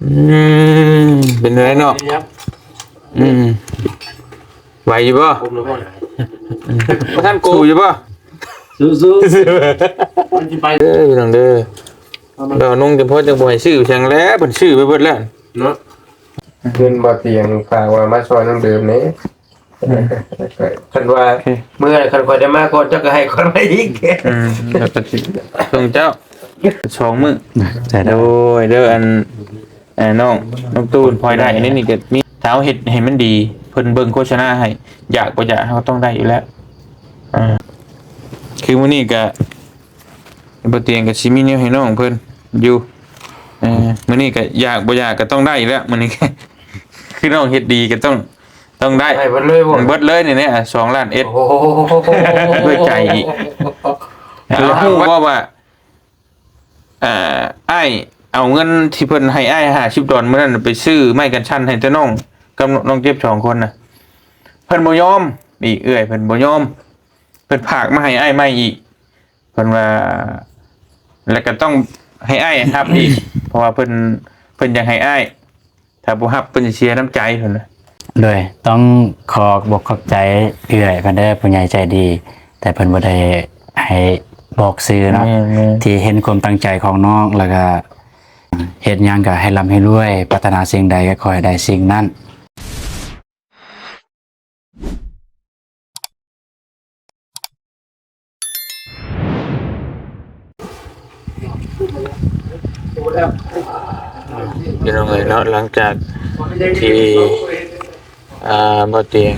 ອືມ ເປັນໄງເນາະ? ອືມ ໄຫວຢູ່ບໍ່? ບໍ່ທັນໂກ ສູ້ຢູ່ບໍ່? ສູ້ໆ ມັນຊິໄປເດີພີ່ນ້ອງເດີ. ດອກນົງຈຳເພາະຈັ່ງບໍ່ໃຫ້ຊື້ຫຍັງແລ້ວ ເພິ່ນຊື້ໄປເບິດແລ້ວເນາະ. ເງິນບໍ່ຕຽງຝາກວ່າມາຊ່ອຍນ້ອງເດີມແດ່. ຄັນວ່າເມື່ອຄັນຂ້ອຍໄດ້ມາກ່ອນ ເຈົ້າກໍໃຫ້ຂ້ອຍມາອີກ. ອືມ ແລ້ວກໍຊິສົ່ງເຈົ້າສອງມື້. ໂດຍເດີ ອັນ ເອີ ນ້ອງ ນ້ອງຕູນ ພອຍໄດ້ໃນນີ້ກໍມີ ຖ້າເຮົາເຮັດໃຫ້ມັນດີ ເພິ່ນເບິ່ງໂຄສະນາໃຫ້ ຢາກບໍ່ຢາກເຮົາກໍຕ້ອງໄດ້ຢູ່ແລ້ວ. ອ່າ ຄືມື້ນີ້ກໍບໍ່ຕຽງກໍຊິມີແນວໃຫ້ນ້ອງເພິ່ນຢູ່. ເອີ ມື້ນີ້ກໍຢາກບໍ່ຢາກກໍຕ້ອງໄດ້ຢູ່ແລ້ວ ມື້ນີ້ ຄືນ້ອງເຮັດດີກໍຕ້ອງ ຕ້ອງໄດ້ ໃຫ້ເບິດເລີຍບໍ່? ເບິດເລີຍນີ້ແຫຼະ ສອງລ້ານເອັດ. ໂອ້ໂຫ ດ້ວຍໃຈອີກ. ເອົາ ຮູ້ບໍ່ວ່າ ອ່າ ອ້າຍເອົາເງິນທີ່ເພິ່ນໃຫ້ອ້າຍຫ້າສິບດອນມື້ນັ້ນ ໄປຊື້ໄມ້ກັນສັ່ນໃຫ້ແຕ່ນ້ອງກັບນ້ອງເຈັບສອງຄົນນະ ເພິ່ນບໍ່ຍອມອີກ. ເອື້ອຍເພິ່ນບໍ່ຍອມ ເພິ່ນຝາກມາໃຫ້ອ້າຍໃໝ່ອີກ. ເພິ່ນວ່າ ແລ້ວກໍຕ້ອງໃຫ້ອ້າຍຮັບອີກ ເພາະວ່າເພິ່ນ ເພິ່ນຢາກໃຫ້ອ້າຍ ຖ້າບໍ່ຮັບເພິ່ນຊິເສຍນ້ຳໃຈເພິ່ນວ່າ. ໂດຍ ຕ້ອງຂໍຂອບອົກຂອບໃຈເອື້ອຍເພິ່ນເດີ ຜູ້ໃຫຍ່ໃຈດີ ແຕ່ເພິ່ນບໍ່ໄດ້ໃຫ້ບອກຊື່ເນາະ. ແມ່ນໆ ທີ່ເຫັນຄວາມຕັ້ງໃຈຂອງນ້ອງ ແລ້ວກໍເຮັດຫຍັງກໍໃຫ້ລ່ຳໃຫ້ລວຍ ປາດຖະໜາສິ່ງໃດກໍຂໍໃຫ້ໄດ້ສິ່ງນັ້ນ. ພີ່ນ້ອງເອີຍເນາະ ຫຼັງຈາກທີ່ ອ່າ ບໍ່ຕຽງ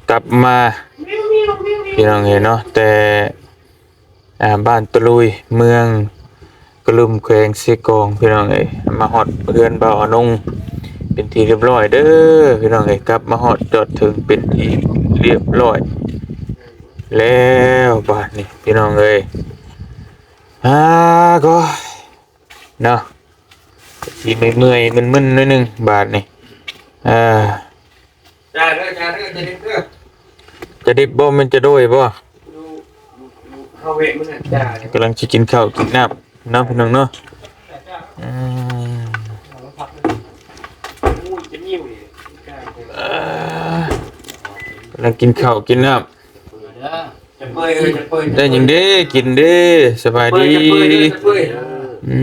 ກັບມາ ພີ່ນ້ອງເອີຍເນາະ ແຕ່ ອ່າ ບ້ານຕະລຸຍ ເມືອງກະລຸ່ມ ແຂວງເຊກອງ ພີ່ນ້ອງເອີຍ. ມາຮອດເຮືອນບ່າວອານົງເປັນທີ່ຮຽບຮ້ອຍເດີ ພີ່ນ້ອງເອີຍ. ກັບມາຮອດຈອດເຖິງເປັນທີ່ຮຽບຮ້ອຍແລ້ວບາດນີ້ ພີ່ນ້ອງເອີຍ. ອາ ກໍເນາະ ຊິເມື່ອຍໆ ມຶນໆ ໜ້ອຍໜຶ່ງບາດນີ້. ອາ ຈາເດີ ຈາເດີ ຈາດິບເດີ ຈາດິບບໍ່ ແມ່ນຈາໂດຍບໍ່? ເຮົາເວະມັນນະ ຈາ ກຳລັງຊິກິນເຂົ້າກິນນ້ຳເນາະ ພີ່ນ້ອງເນາະ. ອືມ ເອີ ກຳລັງກິນເຂົ້າກິນນ້ຳ. ຈະເປີຍ ເອີ ຈະເປີຍ ໄດ້ຫຍັງເດ້ກິນເດ້? ສະບາຍດີ ຈະເປີຍ ຈະເປີຍ ອື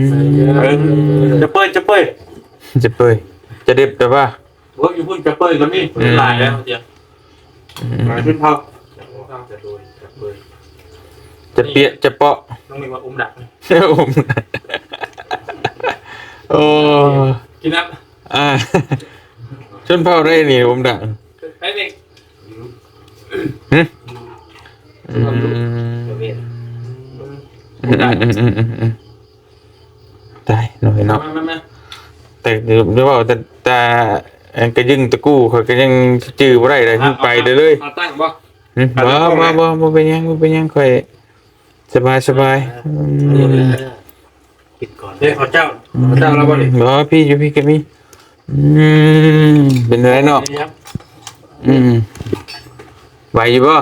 ມ ຈະເປີຍ ຈະເປີຍ ຈະເປີຍ ຈາດິບແຕ່ວ່າ ໂອ້ຍ ຢູ່ພຸ້ນຈະເປີຍກໍມີ ອືມ ຫຼາຍແລ້ວ ອືມ ຫຼາຍຂຶ້ນເທົ່າ ຈະເປຍ ຈະເປາະ ຕ້ອງເອີ້ນວ່າອົມດັກ ອົມ ໂອ້ ກິນນ້ຳ ອ່າ ຊົນເຜົ່າໃດນີ້ອົມດັກ ໄປເວກ ຫຶ? ອືມ ອືມ ຕາຍເນາະ ເນາະ ມາ ມາ ມາ ແຕ່ ແຕ່ເວົ້າແຕ່ ແຕ່ອັນກະຍຶງຕະກູ້ ຂ້ອຍກໍຍັງຈື່ບໍ່ໄດ້ເລີຍ ເອົາ ໄປເລີຍ ເອົາຕັ້ງບໍ່? ຫຶ? ບໍ່ ບໍ່ ບໍ່ ບໍ່ເປັນຫຍັງ ບໍ່ເປັນຫຍັງ ຂ້ອຍສະບາຍ ສະບາຍ ເອີ ອືມ ກິນກ່ອນເດ້ ເຂົາເຈົ້າ ອືມ ເຂົາເຈົ້າລາວບໍ່ນີ້? ບໍ່ ພີ່ຢູ່ ພີ່ກໍມີ ອືມ ເປັນໄດເນາະ? ອືມ ໄຫວຢູ່ບໍ່?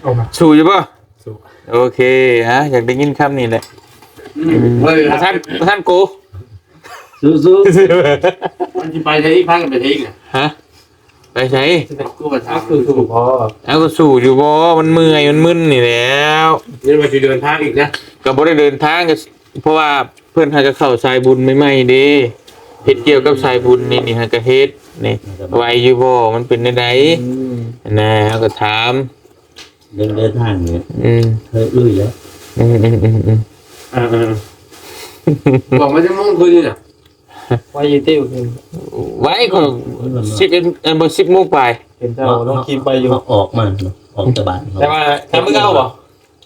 ອືມ ສູ້ຢູ່ບໍ່? ສູ້ ໂອເຄ ຮະ ຢາກໄດ້ຍິນຄຳນີ້ແຫຼະ ອືມ ອືມ ເວີຍ ບໍ່ທັນ ບໍ່ທັນໂກ ສູ້ໆ ມັນຊິໄປໃສອີກ? ພາກັນໄປໃສອີກນະ? ຮະ? ໄປໃສ? ເອົາ ກໍສູ້ຢູ່ບໍ່? ມັນເມື່ອຍ ມັນມຶນນີ້ແຫຼ້ວ ຍັງວ່າຊິເດີນທາງອີກນະ? ກໍບໍ່ໄດ້ເດີນທາງ ກໍ ເພາະວ່າເພິ່ນຫາກໍເຂົ້າສາຍບຸນໃໝ່ໆເດ້ ເຮັດກ່ຽວກັບສາຍບຸນນີ້ ນີ້ຫາກໍເຮັດນີ້ ໄຫວຢູ່ບໍ່? ມັນເປັນແນວໃດ? ອືມ ນະ ເຮົາກໍຖາມ ເລື່ອງເດີນທາງນີ້ ອືມ ເຮີ້ຍ ລຸຍແລ້ວ ອືມໆໆໆ ເອີໆ ບອກມາຈັກໂມງຄືນນີ້ນະ? ໄວຢູ່ຕິ ໄວກວ່າ ສິບເອັດ ອັນ ບໍ່ ສິບໂມງປາຍ ເຫັນເຈົ້າລົງຄລິບໄປຢູ່ ອອກມາ ອອກຈາກບ້ານ ແຕ່ວ່າຖ້າມື້ເຊົ້າບໍ່?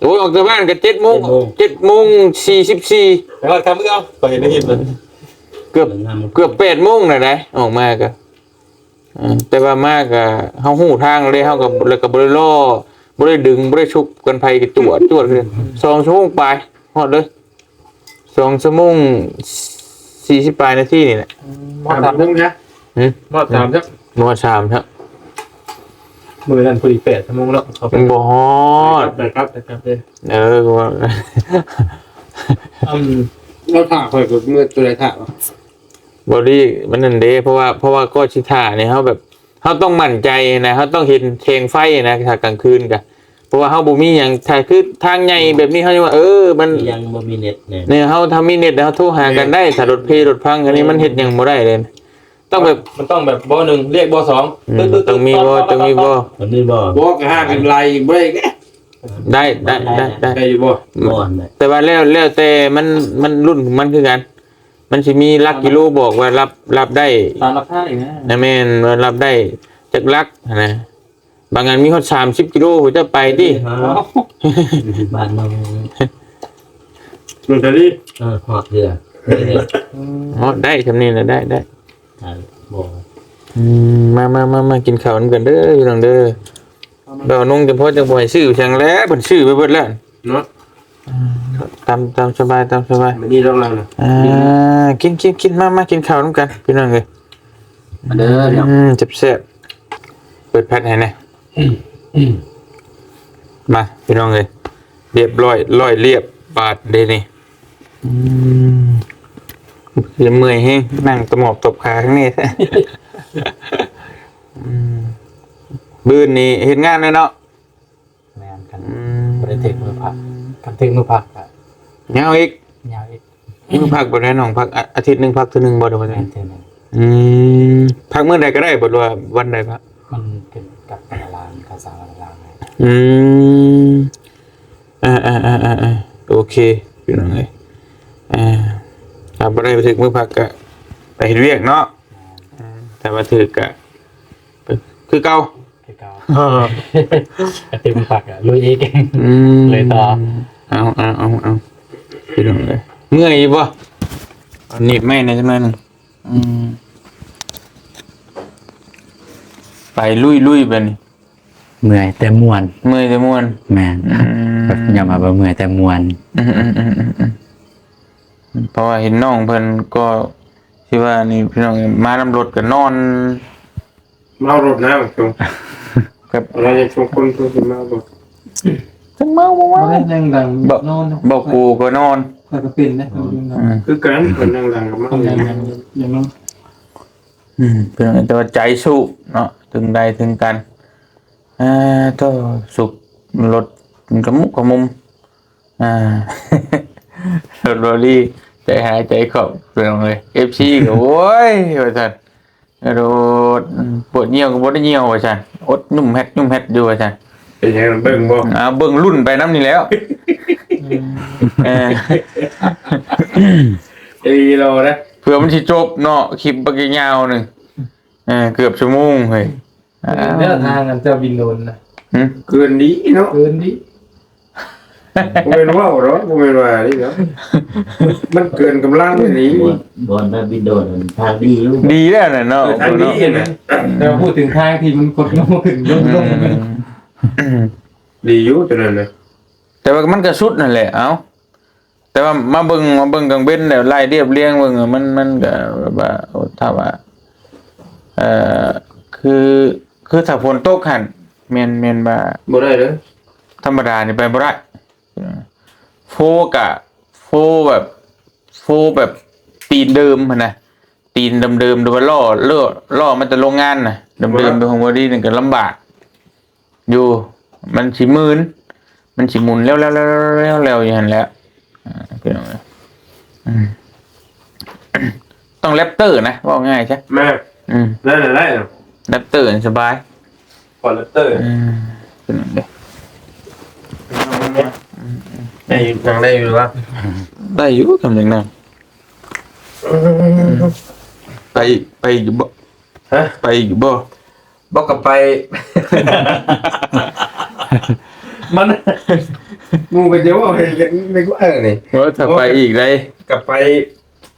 ໂອ້ຍ ອອກຈາກບ້ານກໍເຈັດໂມງ ເຈັດໂມງ ເຈັດໂມງສີ່ສິບສີ່ ແຕ່ວ່າຖ້າມື້ເຊົ້າ ຂ້ອຍເຫັນໃນຄລິບ ເກືອບ ເກືອບແປດໂມງແລ້ວໃດ ອອກມາກໍ ເອີ ແຕ່ວ່າມາກະເຮົາຮູ້ທາງແລ້ວເດ້ ເຮົາກໍ ແລ້ວກໍບໍ່ໄດ້ລໍ ບໍ່ໄດ້ດຶງ ບໍ່ໄດ້ຊຸກກັນໃຜ ກໍຈວດ ຈວດ ສອງຊົ່ວໂມງປາຍ ຮອດເລີຍ ສອງຊົ່ວໂມງສີ່ສິບປາຍນາທີນີ້ແຫຼະ ອືມ ຮອດສາມໂມງນະ ຫຶ? ຮອດສາມຊະ ບໍ່ຮອດສາມຊະ ມື້ນັ້ນພໍດີແປດຊົ່ວໂມງເນາະ ເຂົ້າໄປ ບໍ່ຮອດ ໄປກັບ ໄປກັບ ໄປກັບເດ້ ເອີ ກໍວ່າ ອືມ ລາວຖ້າຂ້ອຍກໍເມື່ອຕົວໃດຖ້າວະ? ບໍ່ດີ ມັນນັ້ນເດ້ ເພາະວ່າ ເພາະວ່າກໍຊິຖ້ານີ້ ເຮົາແບບ ເຮົາຕ້ອງໝັ້ນໃຈນະ ເຮົາຕ້ອງເຫັນແສງໄຟນະ ຖ້າກາງຄືນກະ ເພາະວ່າເຮົາບໍ່ມີຫຍັງ ຖ້າຄືທາງໃຫຍ່ແບບນີ້ ເຮົາຍັງວ່າ ເອີ ມັນ ຍັງບໍ່ມີເນັດແນ່ ນີ້ ເຮົາ ຖ້າມີເນັດ ເຮົາໂທຫາກັນໄດ້ ຖ້າລົດເພລົດພັງ ອັນນີ້ມັນເຮັດຫຍັງບໍ່ໄດ້ເລີຍ ຕ້ອງແບບ ມັນຕ້ອງແບບ ບໍ່ໜຶ່ງ ລຽກບໍ່ສອງ ອືມ ຕຶກໆ ຕ້ອງມີບໍ່ ຕ້ອງມີບໍ່ ມັນມີບໍ່ ບໍ່ກໍຫາກັນໄລ່ອີກບໍ່ໄດ້ ໄດ້ ໄດ້ ໄດ້ ໄດ້ ໄດ້ຢູ່ບໍ່? ບໍ່ ແຕ່ວ່າແລ້ວ ແລ້ວແຕ່ມັນ ມັນລຸ້ນຂອງມັນຄືກັນ ມັນຊິມີຫຼັກກິໂລບອກວ່າຮັບ ຮັບໄດ້ ຕາມລາຄາອີກນະ ນະ ແມ່ນວ່າຮັບໄດ້ຈັກຫຼັກຫັ້ນນະ ບາງອັນມີຮອດສາມສິບກິໂລ ເຈົ້າໄປຕິ ເອີ ບ້ານເຮົາ ມັນກະດີ ເອີ ຮອດເທື່ອ ຮອດໄດ້ ຊ່ຳນີ້ນະ ໄດ້ ໄດ້ ອ່າ ບໍ່ ອືມ ມາ ມາ ມາ ມາກິນເຂົ້ານຳກັນເດີ ພີ່ນ້ອງເດີ ບ່າວນົງຈະພໍຈັ່ງບໍ່ໃຫ້ຊື້ຫຍັງແລ້ວ ເພິ່ນຊື້ໄປເບິດແລ້ວເນາະ ຕາມ ຕາມສະບາຍ ຕາມສະບາຍ ມື້ນີ້ຕ້ອງເລົ່ານະ ອ່າ ກິນ ກິນ ກິນ ມາ ມາກິນເຂົ້ານຳກັນ ພີ່ນ້ອງເອີຍ ມາເດີ ອືມ ແຊບໆ ເປີດແພັດໃຫ້ແດ່ ມາ ພີ່ນ້ອງເອີຍ ລຽບຮ້ອຍ ຮ້ອຍລຽບ ບາດເດນີ້ ອືມ ຄືເມື່ອຍແຮງ ນັ່ງຕະໝອບຕົບຂາຂ້າງນີ້ແທ້ ອືມ ມື້ອື່ນນີ້ເຮັດງານແລ້ວເນາະ ແມ່ນ ຄັນ ອືມ ບໍ່ໄດ້ຖືກມື້ພັກ ຄັນຖືກມື້ພັກກະຍາວອີກ ຍາວອີກ ມື້ພັກບໍ່ໄດ້ນ້ອງ ພັກອາ ອາທິດໜຶ່ງພັກເທື່ອໜຶ່ງບໍ່ ຫຼືວ່າ ແມ່ນ ເທື່ອໜຶ່ງ ອືມ ພັກມື້ໃດກໍໄດ້ບໍ່ ຫຼືວ່າວັນໃດພັກ ມັນຂຶ້ນກັບແຕ່ລະລານ ເຂົາສັ່ງແຕ່ລະລານ ອືມ ອ່າໆໆໆ ໂອເຄ ພີ່ນ້ອງເອີຍ ອ່າ ຖ້າບໍ່ໄດ້ຖືກມື້ພັກກະໄປເຮັດວຽກເນາະ ແມ່ນ ອ່າ ຖ້າວ່າຖືກກະ ຄືເກົ່າ ຄືເກົ່າ ກະຕື່ມພັກກະລຸຍອີກ ອືມ ເລີຍຕໍ່ ເອົາ ເອົາ ເອົາ ເອົາ ພີ່ນ້ອງເອີຍ ເມື່ອຍຢູ່ບໍ່? ເອົາໜີບໄມ້ແດ່ຈັກໜ້ອຍໜຶ່ງ ອືມ ໄປລຸຍໆ ບາດນີ້ ເມື່ອຍແຕ່ມ່ວນ ເມື່ອຍແຕ່ມ່ວນ ແມ່ນ ອືມ ຍອມຮັບວ່າເມື່ອຍແຕ່ມ່ວນ ອືມໆ ເພາະວ່າເຫັນນ້ອງເພິ່ນກໍ ທີ່ວ່ານີ້ພີ່ນ້ອງ ມານຳລົດກໍນອນ ເມົາລົດນະ ບາງຊ່ວງ ກັບ ເຮົາຍັງຊ່ວງຄົນເພິ່ນຊິເມົາລົດ ຈັກເມົາບໍ່ເມົາ ບໍ່ໄດ້ ຍັງດັງ ບໍ່ ນອນ ບໍ່ກູກໍນອນ ຂ້ອຍກໍເປັນເດ້ ອືມ ຄືກັນ ເພິ່ນຍັງດັງກໍເມົາ ຍັງ ຍັງ ຍັງນອນ ອືມ ເພິ່ນ ແຕ່ວ່າໃຈສູ້ເນາະ ເຖິງໃດເຖິງກັນ ອ່າ ໂທ້ ສຸກລົດ ກະມຸກກະມຸມ ອ່າ ລົດບໍລີ ໃຈຫາຍໃຈຂອບ ພີ່ນ້ອງເອີຍ ເອັຟຊີ ກໍ ໂອ້ຍ ວ່າຊັ້ນ ໂດດ ອືມ ປວດຍ່ຽວກໍບໍ່ໄດ້ຍ່ຽວ ວ່າຊັ້ນ ອົດຫຍຸ້ມແຮັດຫຍຸ້ມແຮັດຢູ່ ວ່າຊັ້ນ ເປັນຫຍັງ ເບິ່ງບໍ່? ອ່າ ເບິ່ງລຸ້ນໄປນຳນີ້ແຫຼ້ວ ອືມ ເອີ ເອີ ລໍນະ ເພື່ອມັນຊິຈົບເນາະ ຄລິບບັກຍາວໜຶ່ງ ເອີ ເກືອບຊົ່ວໂມງເຮີ້ຍ ອ່າ ແນວທາງອັນເຈົ້າບິນໂດຣນນະ ຫຶ? ເກີນດີເນາະ ເກີນດີ ບໍ່ແມ່ນເວົ້າດອກ ບໍ່ແມ່ນວ່ານີ້ດອກ ມັນເກີນກຳລັງອີ່ຫຼີ ບ່ອນ ບ່ອນໄປບິນໂດຣນທາງດີຢູ່ ດີແລ້ວນະເນາະ ເອີ ທາງດີນະ ແຕ່ວ່າພູດເຖິງທາງທີ່ມັນຄົດລົງຂຶ້ນລົງ ອືມ ລົງ ອືມ ດີຢູ່ຕົວນັ້ນນະ ແຕ່ວ່າມັນກະສຸດຫັ້ນແຫຼະ ເອົ້າ ແຕ່ວ່າມາເບິ່ງ ມາເບິ່ງກາງເວັນແລ້ວ ໄລ່ລຽບລຽງເບິ່ງ ມັນ ມັນກະແບບວ່າ ໂອ້ ຖ້າວ່າ ເອີ ຄື ຄືຖ້າຝົນຕົກຫັ້ນ ແມ່ນ ແມ່ນວ່າບໍ່ໄດ້ເດີ ທຳມະດານີ້ໄປບໍ່ໄດ້ ໂຟກະ ໂຟແບບ ໂຟແບບຕີນເດີມຫັ້ນນະ ຕີນເດີມໆ ຫຼືວ່າລໍ້ ລໍ້ ລໍ້ມາແຕ່ໂລງງານນະ ເດີມໆ ໄປຫົງບໍດີນີ້ກະລຳບາກ ຢູ່ ມັນຊິມື່ນ ມັນຊິໝຸນແລ້ວໆໆໆຢູ່ຫັ້ນແຫຼະ ອ່າ ພີ່ນ້ອງເອີຍ ອືມ ຕ້ອງແຣັບເຕີນະ ເວົ້າງ່າຍຊະ ແມ່ນ ອືມ ໄດ້ ໄດ້ ໄດ້ ແຣັບເຕີນີ້ສະບາຍ ຄອນແຣັບເຕີ ອືມ ພີ່ນ້ອງເອີຍ ອືມ ອືມ ໄດ້ຢູ່ ນັ່ງໄດ້ຢູ່ວະ ໄດ້ຢູ່ ທຳຫຍັງນັ່ງ ອືມ ໄປ ໄປຢູ່ບໍ່? ຮະ? ໄປອີກຢູ່ບໍ່? ບໍ່ ກໍໄປ ມັນ ໝູ່ກໍຈະເວົ້າໃຫ້ເຫັນໃນກູເອີນີ້ ວ່າຖ້າໄປອີກໃດ ກໍໄປ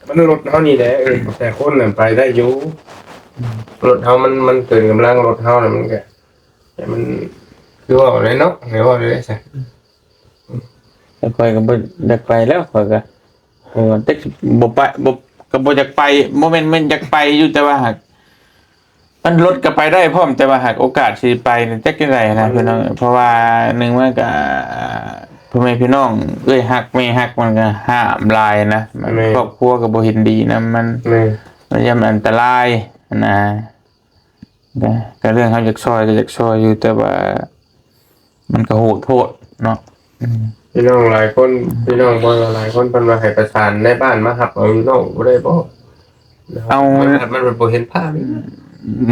ມັນລົດເຮົານີ້ແຫຼະ ເອີ ແຕ່ຄົນນັ້ນໄປໄດ້ຢູ່ ອືມ ລົດເຮົາມັນ ມັນເກີນກຳລັງລົດເຮົານະ ມັນກໍ ແຕ່ມັນ ຄືເວົ້າໄດ້ເນາະ ໃຫ້ເວົ້າໄດ້ຊະ ແຕ່ຂ້ອຍກໍບໍ່ຢາກໄປແລ້ວ ຂ້ອຍກໍ ເອີ ແຕ່ບໍ່ໄປ ບໍ່ ກໍບໍ່ຢາກໄປ ບໍ່ແມ່ນ ແມ່ນຢາກໄປຢູ່ ແຕ່ວ່າຫາກ ມັນລົດກໍໄປໄດ້ພ້ອມ ແຕ່ວ່າຫາກໂອກາດຊິໄປນີ້ຈັກຈັ່ງໃດນະ ອືມ ພີ່ນ້ອງ ເພາະວ່າໜຶ່ງມາກໍ ເພິ ພໍ່ແມ່ພີ່ນ້ອງເອື້ອຍຮັກແມ່ຮັກ ມັນກໍຫ້າມຫຼາຍນະ ມັນ ແມ່ນ ຄອບຄົວກໍບໍ່ເຫັນດີນຳ ມັນ ແມ່ນ ມັນຢ້ານອັນຕະລາຍນະ ກໍ ກໍເລື່ອງເຮົາຢາກຊ່ອຍກໍຢາກຊ່ອຍຢູ່ ແຕ່ວ່າມັນກໍໂຫດໂພດເນາະ ອືມ ພີ່ນ້ອງຫຼາຍຄົນ ພີ່ນ້ອງບໍ່ຫຼາຍຄົນເພິ່ນວ່າໃຫ້ປະສານນາຍບ້ານມາຮັບເອົານ້ອງບໍ່ໄດ້ບໍ່? ເອົາ ມັນ ມັນບໍ່ເຫັນພາບ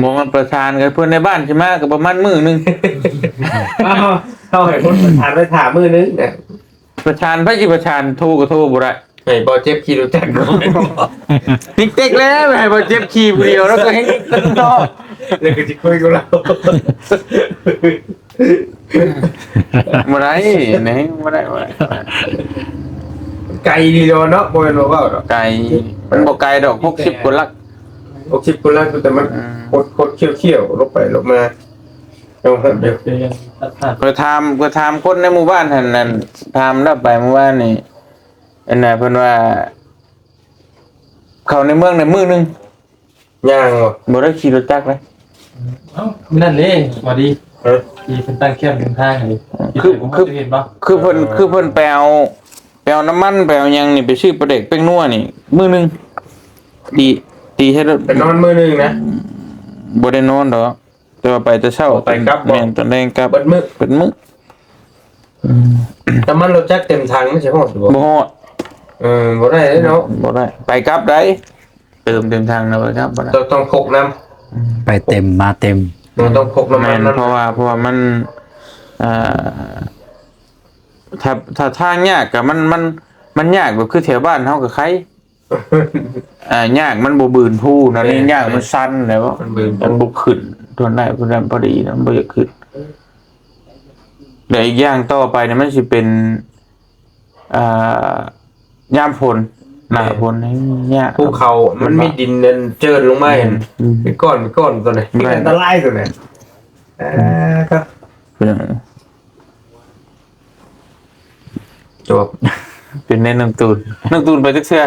ບໍ່ມາປະສານກັບເພິ່ນໃນບ້ານ ຊິມາກໍປະມານມື້ໜຶ່ງ ເຮົາ ເຮົາໃຫ້ຄົນປະສານໄປຖ້າມື້ໜຶ່ງນະ ປະສານ ໃຜຊິປະສານ ໂທກໍໂທບໍ່ໄດ້ ໃຫ້ບໍ່ເຈັບຂີ່ລົດຈັກເນາະ ຕິກເຕັກແລ້ວ ໃຫ້ບໍ່ເຈັບຂີ່ຜູ້ດຽວ ແລ້ວກໍເຮັດເນາະ ແລ້ວກໍຊິຄຸຍກັບລາວ ບໍ່ໄດ້ນີ້ ບໍ່ໄດ້ ບໍ່ໄດ້ ໄກດີດອກເນາະ ບໍ່ແມ່ນວ່າເວົ້າດອກ ໄກ ມັນບໍ່ໄກດອກ ຫົກສິບກວ່າຫຼັກ ຫົກສິບກວ່າຫຼັກ ແຕ່ມັນ ອືມ ຄົດໆ ຂ້ຽວໆ ລົງໄປລົງມາ ເຈົ້າຮັບຢູ່ ເອີ ເອີ ເອີ ຂ້ອຍຖາມ ຂ້ອຍຖາມຄົນໃນໝູ່ບ້ານຫັ້ນ ນັ້ນ ຖາມລາວໄປມື້ວານນີ້ ອັນນ່າ ເພິ່ນວ່າ ເຂົ້າໃນເມືອງໃນມື້ໜຶ່ງ ຍ່າງບໍ່? ບໍ່ໄດ້ຂີ່ລົດຈັກເດ້. ເອົ້າ ນັ້ນເດ້ ພໍດີ ເອີ ທີ່ເພິ່ນຕັ້ງແຄມເດີນທາງຫັ້ນເດ້ ເອີ ຄື ຄື ເຫັນບໍ່? ຄືເພິ່ນ ເອີ ຄືເພິ່ນໄປເອົາ ໄປເອົານ້ຳມັນ ໄປເອົາຫຍັງນີ້ ໄປຊື້ປາແດກແປ້ງນົວນີ້ ມື້ໜຶ່ງ ຕີ ຕີໃສ່ລົດ ໄປນອນມື້ໜຶ່ງນະ? ບໍ່ໄດ້ນອນດອກ ແຕ່ວ່າໄປແຕ່ເຊົ້າ ໄປກັບບໍ່? ແມ່ນ ຕອນແລງກັບ ເບິດມື້ ເບິດມື້. ອືມ ນ້ຳມັນລົດຈັກເຕັມຖັງມັນຊິຮອດຢູ່ບໍ່? ບໍ່ຮອດ. ເອີ ບໍ່ໄດ້ເນາະ ບໍ່ໄດ້ ໄປກັບໄດ້ ເຕີມເຕັມຖັງແລ້ວໄປກັບບໍ່ໄດ້ ຕ້ອງ ຕ້ອງພົກນຳ. ອືມ ໄປເຕັມມາເຕັມ ເຮົາຕ້ອງພົກນ້ຳມັນ ແມ່ນ ນຳ ເພາະວ່າ ເພາະວ່າມັນ ເອີ ຖ້າ ຖ້າທາງຍາກກໍມັນ ມັນ ມັນຍາກແບບຄືແຖວບ້ານເຮົາກໍໄຄ ອ່າ ຍາກ ມັນບໍ່ບືນພູນະ ແມ່ນ ນີ້ຍາກ ແມ່ນ ມັນຊັນແລ້ວ ມັນບືນພູ ມັນບໍ່ຂຶ້ນ ທວນໄດ້ ພໍດີນະ ມັນບໍ່ຢາກຂຶ້ນ ແລະ ອີກຢ່າງຕໍ່ໄປນີ້ມັນຊິເປັນ ອ່າ ຍາມຝົນ ໜ້າຝົນນີ້ຍາກ ພູເຂົາ ມັນມີດິນອັນເຈີນລົງມາ ແມ່ນ ເປັນກ້ອນ ເປັນກ້ອນຕົວນີ້ ແມ່ນ ອັນຕະລາຍຕົວນີ້ ເອີ ກໍ ເປັນຫຍັງ? ຈົບ ເປັນແນວນ້ອງຕູນ ນ້ອງຕູນໄປຈັກເທື່ອ?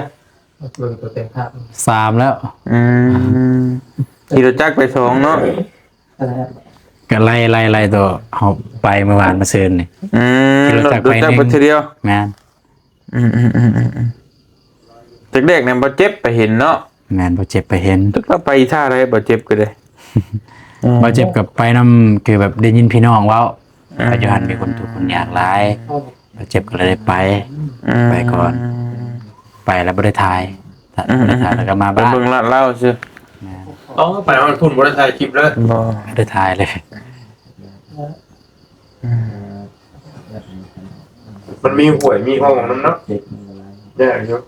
ເບິ່ງຕົວເຕັມພາບ ສາມແລ້ວ. ອືມ ຂີ່ລົດຈັກໄປສອງເນາະ ກໍໄລ່ ໄລ່ ໄລ່ຕໍ່ ເຮົາໄປມື້ວານມື້ຊືນນີ້. ອືມ ຂີ່ລົດຈັກໄປ ລົດຈັກໄປ ໜຶ່ງ ເທື່ອດຽວ. ແມ່ນ. ອືມໆໆໆໆ ແລກໆນັ້ນບໍ່ເຈັບໄປເຫັນເນາະ. ແມ່ນ ບໍ່ເຈັບໄປເຫັນ ຈັກລາວໄປທ່າໃດບໍ່ເຈັບກໍໄດ້. ອືມ ບໍ່ເຈັບກໍໄປນຳ ຄືແບບໄດ້ຍິນພີ່ນ້ອງເວົ້າ ອ່າ ວ່າຢູ່ຫັ້ນມີຄົນທຸກຄົນຍາກຫຼາຍ ບໍ່ເຈັບກໍເລີຍໄດ້ໄປ ອືມ ໄປກ່ອນ ໄປແລ້ວບໍ່ໄດ້ຖ່າຍ ຖ້າ ອືມ ບໍ່ໄດ້ຖ່າຍແລ້ວກໍມາ ໄປ ບ້ານ ເບິ່ງລາດລາວຊື່. ແມ່ນ ເອົາ ໄປຮອດພຸ້ນບໍ່ໄດ້ຖ່າຍຄລິບເລີຍ ບໍ່ ບໍ່ໄດ້ຖ່າຍເລີຍ. ອືມ ມັນມີຫ້ວຍມີຮ່ອງນຳເນາະ ຍາກຢູ່